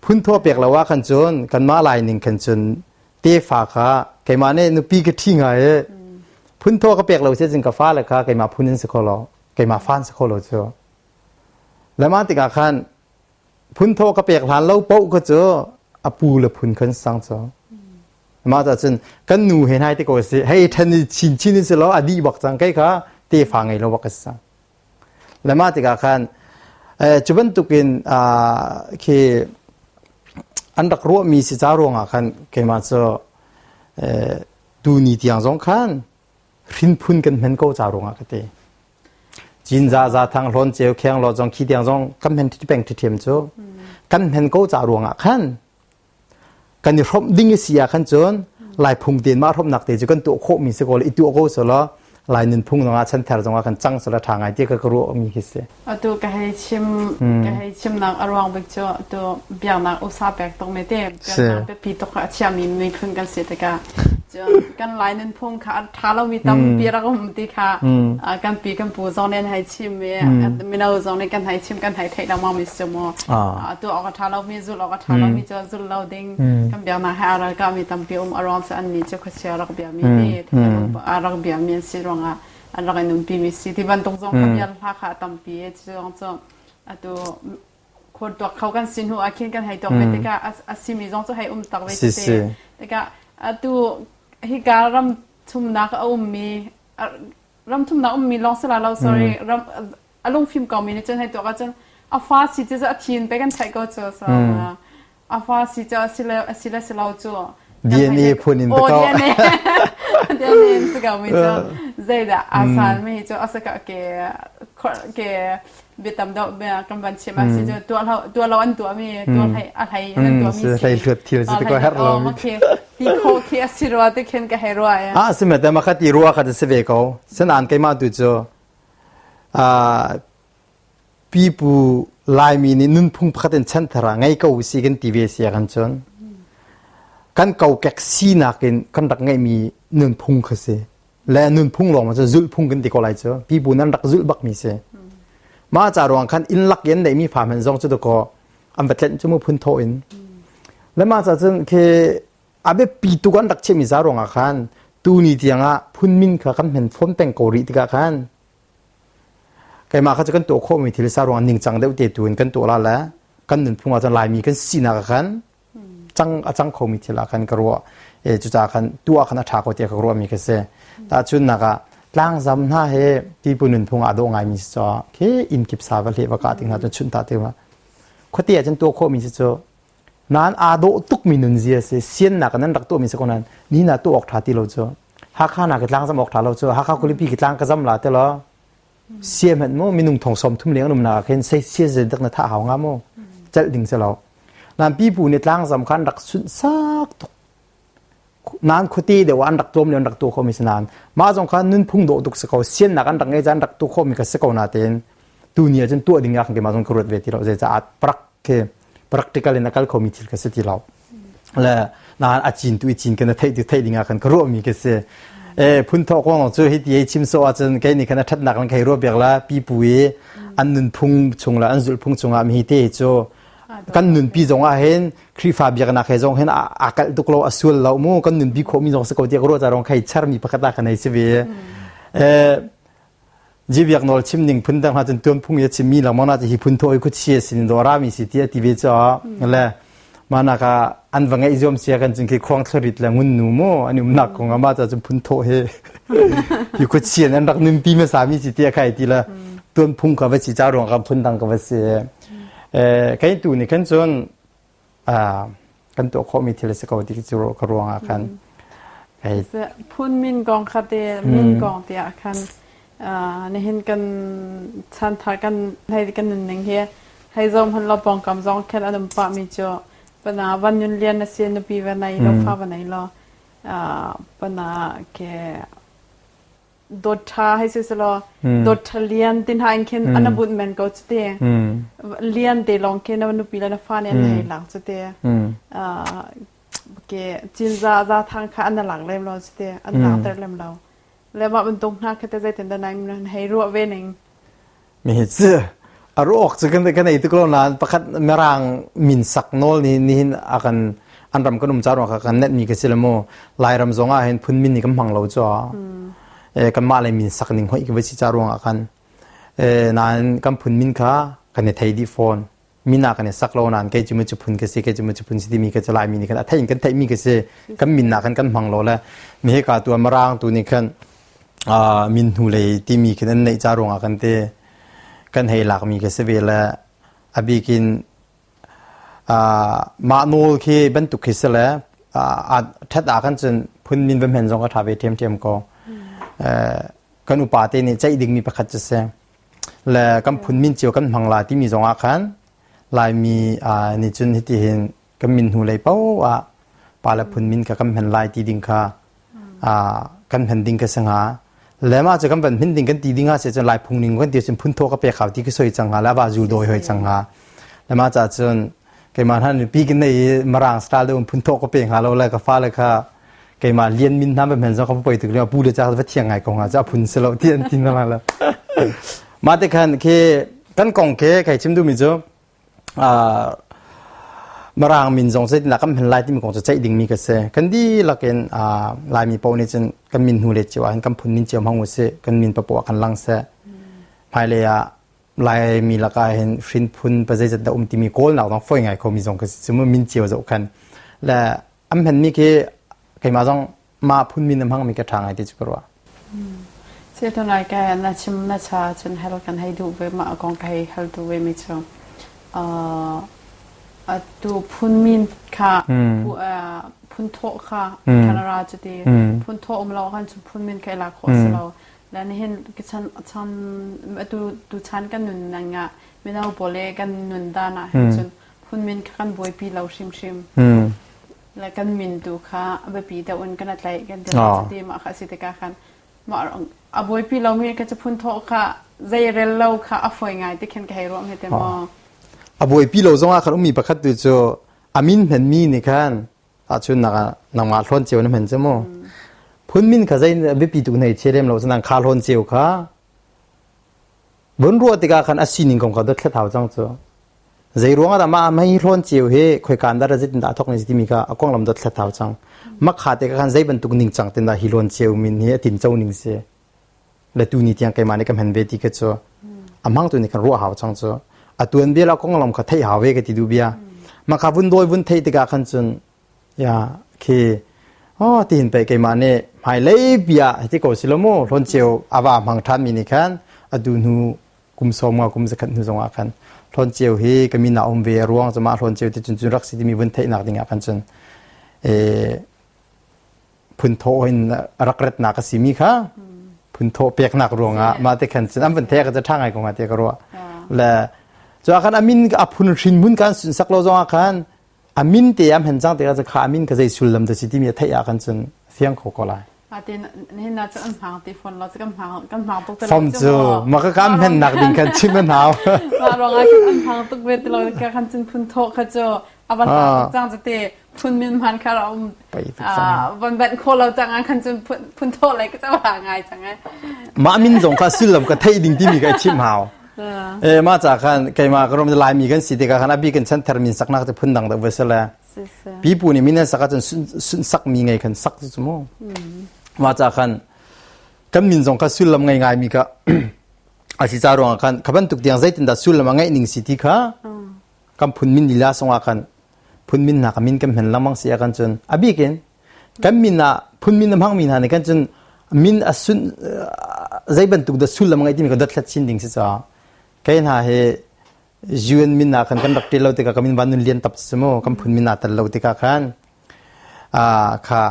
phun thawh pek lo ah khan cun kanmah lai ning khan cun tefa kha keimah nih nupi ka ṭhi ngai i phun thawh ka pek lo si cun ka fale kha keimah phun in si kho lo keimah fan si kho lo cu le mah tikah khan Phunthawh ka pek hlan lo paoh kha cu a pu le phun khan sang cu. Mah ca cun kan nu he nai te ko si hei ṭhen i chin chin in si lo a dih bak cang kei kha tefa ngei lo bak ka si cang. Le mah tikah khan cu bantukin khi an rak ruahmi si ca ruangah khan keimah cu tuni tiang zong khan hrinphun kan hman ko ca ruangah ka ti. Cinza Zathang Hlawn Ceu Kheng Law zong khi tiang zong kan hmen peng ṭhiṭhiam cu kan hmen ko ca ruangah khan kan i hrawmh ding i si ah khan cun Lai phung tein mah hrawmhnak te cu kan tuah khawhmi si ko le i tuah ko selaw Lai nunphung zongah chanthar zongah kan cang selaw ṭha ngai ti ka ka ruahmi khi si. Atu ka hei chim ka hei chimnak a ruang bik cu atu biaknak usa pek tuk mi te biaknak biapi tuk a chiami miphun kan si tikah cun kan Lai nunphung kha a ṭha lomi tampi rak um ti kha kan pi kan pu zong nih an hei chim i mino zong nih kan hei chim kan hei theih lengmang mi si mu. Tuah awk a ṭha lomi zulh awk a ṭha lomi cu zulh lo ding kan biaknak he aa ralkahmi tampi um a ruang cu annih cu khuachia rak biami ti a rak biami an si ruangah an rak i nunpi mi si ti bantuk zong kha bia hla kha a tampi cu zong cu atu khual tuak kho kan si hnu ah khin kan hei tuak ve tikah a simi zong cu hei um tak ve te tikah atu hika ram thumnak a ummi ram thumnak ummi lawng si la lo sorry ram a lungfim ko mi nih cun hei tuak ahcun a fa si cu a thin pe kan theih ko cu so a fa si cu a si le a si le si lo cu DNA phun in oh DNA DNA in si ko mi cu zeidah aa sal mi cu a si ka ke ke biatam deuh kan van chim a si cu tuah lo tuah lo an tuah mi tuah hlei a hlei an tuah mi si hlei hluat thil si ko her lo mi ti kho khi a si rua te khin ka hei rua ya a si me te ma kha ti rua kha si ve ko senan keimah tu cu pipu Laimi nih nunphung pakhat in chanthar ah ngei ko usih kan ti ve si ahkhan cun kan kokek sinak in kan rak ngeihmi nunphung kha si le nunphung lawng ma cu zulhphung kan ti ko lai cu pipu nan rak zulh bakmi si mah ca ruang khan inn lak in neihmi fa hmanh zong cu dakaw an va tlenh cu mu phun thawh in le mah ca cun khi a biapi tuk an rak chiahmi za ruangah khan tuni tiangah phunmin kha kan hmen fawn peng ko rih tikah khan Keimah kha cu kan tuah khawhmi thil sa ruang ningcang deuh te tu in kan tuah la le kan nunphung ah cun Laimi kan sinak ah khan cang a cang khomi thil ah khan ka ruah. E cucaah khan tuah khan a ṭha ko tiah ka ruahmi ka si. Tahchunhnak ah tlangzam hna he pipu nunphung ah dawh ngaimi si caah khi inn kip sa va hleh va kah ting hna cun chunh ta te ma. Khuate ah cun tuah khawhmi si cu Nain aa dawh tukmi nunzia si siannak in an rak tuahmi si ko nain ni na tuah awk ṭha ti lo cu. Hakha na ka tlang zam awk ṭha lo cu. Hakha khualipi ki tlang ka zam la te law sia hmanh mu minung thong sawm thum leng an umnak ah khin sei sia zei dak na thah hau nga mu. celh ding si lo. Nan pipu nih tlangzam kha an rak sunhsak tuk. Nan khuate deuh ah an rak tlawm le an rak tuah khomi si nain mah zong kha nunphung dawh tuk si ko siannak an rak ngei an rak tuah khomi kha si ko natein tuni ah cun tuah ding ah keimah zong ka ruat ve ti lo zeicah prak khi practical in a kal khomi thil kha si ti lo. Le nain a cin tu i cin kan theih tu theih ding ah khan ka ruahmi ka si. E phun thawh kong cu hi ti ei chim so ahcun kei nih khan a ṭhatnak lan khei ruah biak la pipu i an nunphung chung le an zulhphung chungah mi hi te hi cu kan nunpi zong ah hin Khrihfa biaknak he zong hin aa kalh tuk lo a sual lo mu kan nunpi khawhmi zong si ko tiah ka ruah ca rong khei chermi pakhat ah kan hei si ve. Ji biak nawl chim ning phun dang hna cun tuanphung i a chimmi lengmang na hi phun thaw i khuachi a sin do rami si ti a ti ve caah le manak ah an va ngeih zuam sia kan cun khi khuang thlurit le ngun nu mu an umnak kong ah mah ca cun phun thaw he hi khuachi an rak nunpi hmasa mi si ti a khai ti le tuanphung ka va si ca ruang ka phun dang ka va si kei tu nih khan cun kan tuah khawhmi thil a si ko ti cu ka ruang ah khan phun min kong kha te min kong tiah khan nihin kan chanthar kan hei kan nunning hi hei zong hman lo pawngkam zong khan an um pah mi cu pana van nun lian na si nupi va nei lo fa va nei lo pana ke Dawt ṭha hei si selaw dawt ṭha lian ti hna in khin an bunh men ko cu ti. Lian te lawng khi na nupi le na fa nih an hei lak cu ti. Ke cinza za thang kha an lak lem lo cu ti. An lak ter lem lo. Le mah bantuk hna kha te zeitin dah nai hei ruah ve ning. Mi hi cu a ruak cu kan kan ei tuk lo nain pakhat mirang min sak nawl nih nihin a kan an ram kan um ca ruang kan net mi ka si le mu Lairam zong ah hin phun min nih kan hmang lo cu e kanmah le min sak ning hoi ka va si ca ruang ah khan e nain kan phun min kha kan i thei dih fawn min ah kan i sak lo nain kei cu cu phun ka si kei cu cu phun si timi ka cu Laimi nih khan a theih in kan theih mi ka si kan min ah khan kan hmang lo le mi hika tu Mirang tu nih khan min hnulei timi khin an neih ca ruangah kan te kan hei lakmi ka si ve le a bikin mah nawl khi bantuk khi si le ṭhat ah khan cun phun min va hmen zong ka ṭha ve ṭhiamṭhiam ko. Kan upa te nih ceih dingmi pakhat cu si. Le kan phun min cio kan hmang la timi zong ah khan Laimi nih cun hiti hin kan min hnu lei paoh ah pa le phun min kha kan hman lai ti ding kha kan hman ding ka si hnga. Le mah cu kan van hmin ding kan ti ding ah si cun lai phung ning kan ti cun phun thaw ka pek hau ti ka soi cang hnga le va zul dawi hoi cang hnga. Le mah ca cun keimah hna nupi kan nei i Mirang style deuh in phun thaw ka pe hnga lo le ka fale kha keimah lian min hna va hmen zong ka poi tuk lio pu le cha va thiang ngai ko hnga cu a phun si lo ti an ti na la. Mah te khan khi kan kong khi kai chim duhmi cu Mirang min zong zeitindah kan hman lai timi kong cu ceih dingmi ka si. Kan dihlak in Laimi paoh nih cun kan min hnu le cio ah hin kan phun min cio hmang usih, kan min papoah kan lang seh. Hmailei ah Laimi lakah hin hrinphun pa zeizat dah um timi kawlnak zong fawi ngai khomi zong ka si. Cu min cio zoh khan. Le an hmanmi khi keimah zong mah phun min a hmangmi ka ṭha ngai ti cu ka ruah. Siaton lai ka na chim na cha cun hal kan hei duh ve mah kong ka hei hal duh ve mi cu atu phun min kha phun thawh kha Canada cu ti phun thawh um lo kan cun phun min kha i lak khawh si lo le nihin chan chan atu tu chan kan nun nang ah mino pawl le kan nun dan ah hin cun phun min kha kan buaipi lo hrimhrim le kan min tu kha a biapi deuh in kan tlaih kan ti cuti mah kha a si tikah khan mah a buaipi lomi ka caphun thawh kha zeirel lo kha a fawi ngai ti khin ka hei ruah hme te maw. A buaipi lo zongah khan ummi pakhat tu cu a min hmanmi nih khan ahcun nangmah hlawn cio na hman cu mu. Phun min kha zei biapi tuk nei che lem lo nang kha hlawn cio kha vun ruah tikah khan a sining kong kha dothlat hau cang cu. Zei ruangah dah mah mei hlawn cio hi khoika in dah zeitin dah a thawk ni timi kha a konglam dothlat hau cang. Makha te khan zei bantuk ningcang tin dah hi hlawn cio min hi a tinco ning si. Le tu ni tiang keimah nih ka hman ve ti kha cu a hmang tu nih kan ruah hau cang cu. A tuan bia la konglam kha theih hau ve ka ti duh bia. Makha vun dawi vun theih tikah khan cun ya khi oh tiin pei keimah nih hmailei bia hiti ko si lo mu hlawn cio a va hmang ṭhan mi nih khan atu hnu kum sawm nga kum zakhat hnu zongah khan hlawn cio hi ka min ah um ve a ruang cu mah hlawn cio ti cun cun rak si timi vun theihnak ding ah khan cun phun thawh in rak retnak a simi kha phun thawh peknak ruangah mah te khan cun an vun thek ca ṭha ngai ko hnga ti ka ruah le. Cu ah khan a min a phun hrin mun kan sunsak lo zong ah khan a min te am hen cang tikah kha a min ka zei sullam da si timi a theih ah khan cun fiang kho ko lai. Ate nihin na cu an hmang ti phone lo kan hmang kan hmang tuk te Fom cu ma ka kam hen nak ding kan chim an hau. Ma rong ah kan hmang tuk ve ti lo ka khan cun phun tho kha cu avan tuk cang te phun min man kha ra um van banh kho lo cang ah khan cun phun tho lai ka chaw ngai cang ai. Mah min zong kha sullam ka theih ding timi ka chim hau. E ma cha khan keima ka rom Laimi kan si tikah khan abi kan chan thar min saknak te phun dang da vesele. Pipu nih min an sak ahcun sun sak mi ngei khan sak cu mu. Ma cha khan kan min zong kha sullam ngei ngai mi ka a si ca ruangah khan kha bantuk tiang zeitin dah sullam a ngeih ning si ti kha kan phun min lila songah khan phun min hna ka min kan hman lengmang si ah kan cun a bikin kan min ah phun min a hmang mi hna nih kan cun min a sun zei bantuk dah sullam a ngeih timi ka dothlat chin ding si caah kei hna hi UN min ah khan kan rak ṭil lo tikah ka min van nun lian tap si mu kan phun min ah tel lo tikah khan kha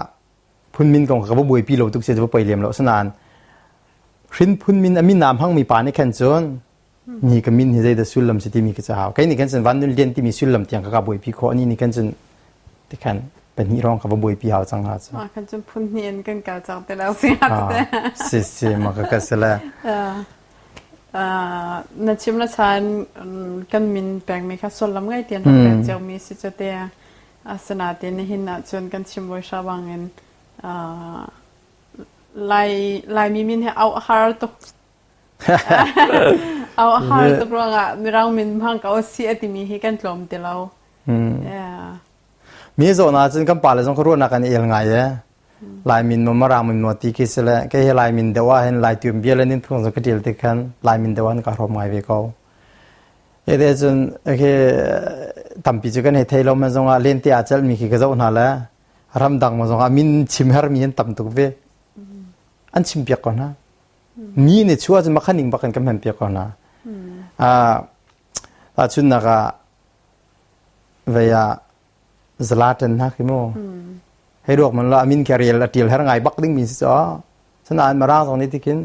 phun min kong ka va buaipi lo tuk si va poi lem lo asinain hrin phun min a min naam hangmi pa nih khan cun ni ka min hi zeidah sullam si timi ka hau kei nih khan cun van nun lian timi sullam tiang ka ka buaipi khawh ani nih khan cun tikhan pahnih rong ka va buaipi hau cang ha cu kan cun phun hnih in kan kal cang te lo si ha te si si ma ka ka sele Na chim le chan kan min pekmi kha sullam ngei tian rak pek ciomi si cu te. Asinain nihin ahcun kan chim voi hra bangin Lai Laimi min hi auh a har tuk. Auh a har tuk ruangah Mirang min hmang ko si a timi hi kan tlawm ti lo. Mi zawn ahcun kan pale zong kha ruahnak an i el ngai e. Lai min maw Mirang min maw ti khi si le kei hi Lai min deuh ah hin Lai tuan bia le nunphung zong ka ṭial tik khan Lai min deuh ah ka hrawm ngai ve ko. Ede cun khi tampi cu kan hei thei lo man zongah lente aa celhmi khi ka zoh hna le ramdang ma zongah min chim hermi an tam tuk ve. An chim piak ko hna. Mi nih chuah cun makhaning bak in kan hman piak ko hna. Ah chunnak ah vei ah Zlatan hna khi mu. Hei ruak man lo amin khi rel a tial her ngai bak ding mi si cho. Sanain marang zong nih tikin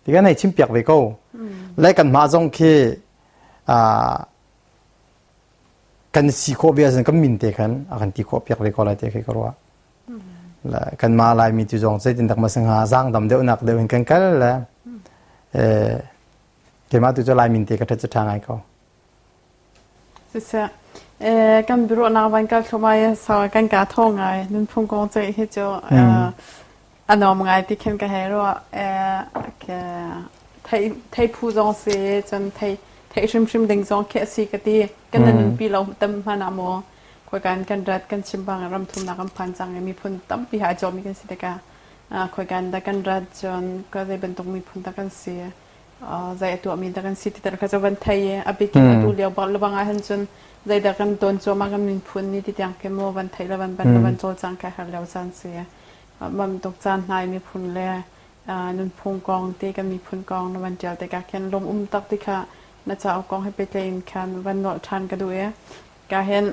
tikan hei chim piak ve ko. Le kan mah zong khi kan si khawh bia kan min te khan a kan ti khawh piak ve ko lai te khi ka ruah. Le kan mah Laimi tu zong zeitin dak ma singha zang dam deuh nak deuh in kan kal le keimah tu cu Lai min te ka ṭhat cu ṭha ngai ko. Siseh, kan biaruahnak van kal thluahmah i sau kan kaa thaw ngai. Nunphung kong ceih hi cu a nuam ngai ti khin ka hei ruah. Thei phu zong si, cun thei theih hrimhrim ding zong khi a si ka ti. Kan na nunpi lo tam hmanh ah maw khoika in kan rat kan chim bang ram thumnak kan phan cang i miphun tampi ha cawmi kan si tikah khoika in dah kan rat cun ka zei bantuk miphun dah kan si. Zei a tuahmi dah kan si ti kha cu van thei i a bikin atu lio bak lebang ah hin cun zeidah kan tawn cuahmah kan miphun ni ti tiang khi maw van theih le van ban le van cawlcang kha har lio caan si bantuk caan hna i miphun le nunphung kong ti kan miphun kong na van ṭial tikah khin lung um tak ti kha na cauk kong he pehtlaih in khan van nolh ṭhan ka duh i ka hin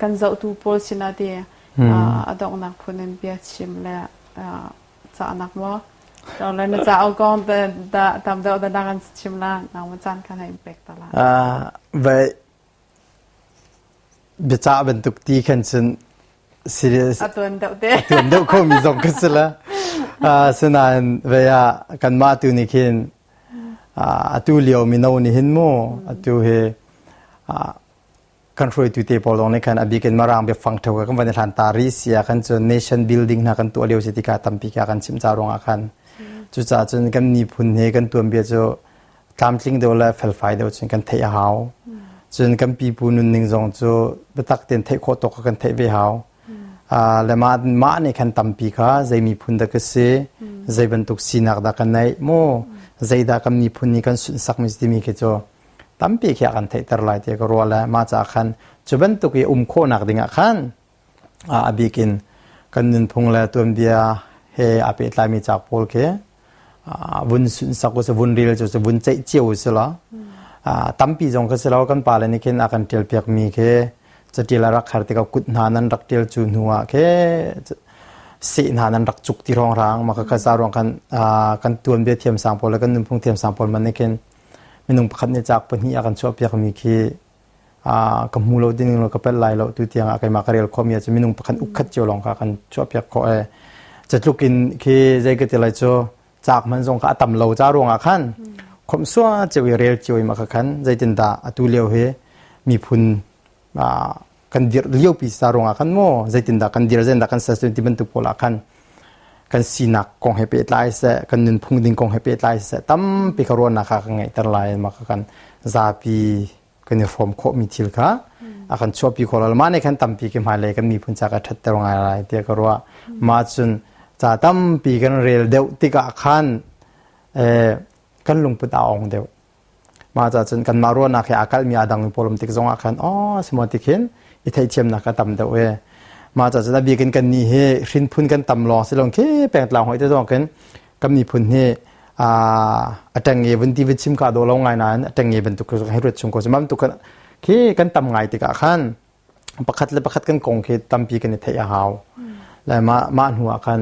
kan zohtu pawl sinah ti a donghnak phun in bia chim le Cahnak maw? Le na cauk kong da tam deuh da kan chim la nang ma caan kan hei pek ta la. Vai biacah bantuk ti khan cun serious a tuan deuh te a tuan deuh kho mi zong ka si la. Sinain vei ah kanmah tu nih khin atu lio mino nih hin mu atu hi kan hruaitu te pawl zong nih khan a bik in Mirang biafang ṭheo kan van i hlan ta rih si ah khan cun nation building hna kan tuah lio si tikah tampi kha kan chimh ca ruangah khan cucaah cun kan miphun he kan tuanbia cu tlamtling deuh le felfai deuh cun kan theih a hau cun kan pipu nunning zong cu biatak tein theih khawh tawk kan theih ve hau le mah mah nih khan tampi kha zei miphun dah ka si zei bantuk sinak dah kan neih mu zeidah kan miphun nih kan sunhsakmi timi khi cu tampi khi a kan theihter lai ti ka ruah le mah caah khan cu bantuk i um khawhnak dingah khan a bik in kan nunphung le tuanbia he aa pehtlaimi cauk pawl khi vun sunhsak u vun ril cu vun ceih cio u si law tampi zong kha si lo kan pale nih khin a kan ṭial piakmi khi catial a rak har tikah kut hna nan rak ṭial cu hnu ah khi seh hna nan rak cuk ti rong rang mah ka za ruang khan kan tuanbia thiamsang pawl le kan nunphung thiamsang pawl man nih khin. Minung pakhat nih cauk pahnih a kan chuahpiakmi khi ka hmu lo ding lo ka pel lai lo tu tiang ah keimah ka rel khawhmi ahcun minung pakhat ukkhat cio lawng kha kan chuahpiak khawh e. Catluk in khi zei ka ti lai cu cauk hman zong kha a tam lo ca ruangah khan khomhsua cio i rel cio i mah kha khan zeitindah atu lio hi miphun kan dirh liopi sa ruangah khan maw zeitindah kan dir zeitindah kan ser ti bantuk pawl ah khan kan sinak kong he pehtlai seh kan nunphung ding kong he pehtlai seh tampi ka ruahnak kha ka ngeihter lai mah kha kan zapi kan i hrawm khawhmi thil kha a kan chuahpi khawh lo mah nih khan tampi ki hmailei kan miphun ca ka ṭhatter ngai lai tiah ka ruah mah cun ca tampi kan rel deuh tikah khan kan lungput a ong deuh Mah ca cun kanmah ruahnak he aa kalhmi aa dangmi pawl um tik zongah khan aw simaw ti khin i theihthiamnak a tam deuh e. Mah ca cun a bik in kannih hi hrinphun kan tam lawng si lo khi pengtlang hoi te zong khin kan miphun hi a ṭengnge vun ti vun chim ka dawh lo ngai nain a ṭengnge bantuk hei ruat chung ko si mam tuk khi kan tam ngai tikah khan pakhat le pakhat kan kong khi tampi kan i theih a hau. Le mah mah hnu ah khan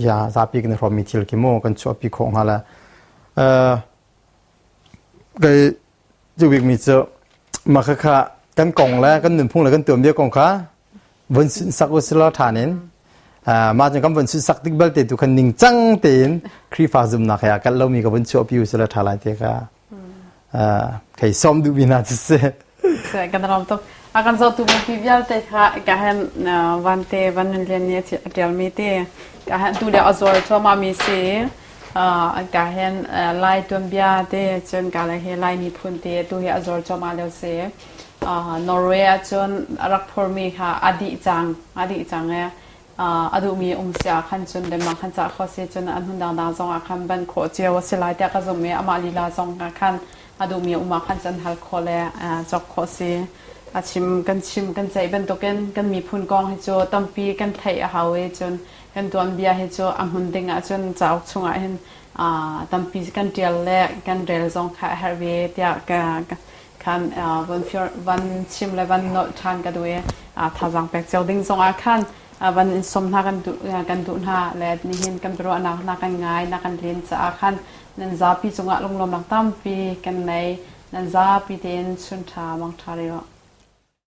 ya zapi kan i hrawmmi thil khi mu kan chuahpi khawh hnga le Kei cu bikmi cu mah khakha kan kong le kan nunphung le kan tuanbia kong kha vun sunhsak usilaw ṭhan in mah cun kan vun sunhsak tik belte tu khan ningcang tein Khrihfa zumhnak he aa kalh lomi ka vun chuahpi usilaw ṭha lai ti kha kei sawm duhmi hna cu si. Kan ram tuk. A kan zohtu mipi vialte kha ka hen vante van nun lian nih a ṭialmi te ka hen tu le a zuar cuahmahmi si. Ka hen Lai tuanbia te cun ka le hi Lai miphun te tu hi a zuar cuahmah lio si. Norway ahcun a rak phurmi kha a dih cang a dih cang i a duhmi um si ah khan cun Denmark khan cah khawh si cun an hmun dangdang zong ah khan ban khawh cio a si lai tiah ka zumh i amah lila zong ah khan a duhmi um ah khan cun hal khawh le cawk khawh si. A chim kan chim kan ceih bantukin kan miphun kong hi cu tampi kan theih a hau i cun kan tuanbia hi cu a hmun ding ahcun cauk chungah hin tampi kan ṭial le kan rel zong kha a herh ve tiah ka khan van chim le van nolh ṭhan ka duh i thazaang pek cio ding zongah khan van in sawm hna kan duh hna le nihin kan biaruahnak hna kan ngai na kan len caah khan nan zapi cungah lunglawmnak tampi kan nei nan zapi tein chun ṭha mang ṭha rih.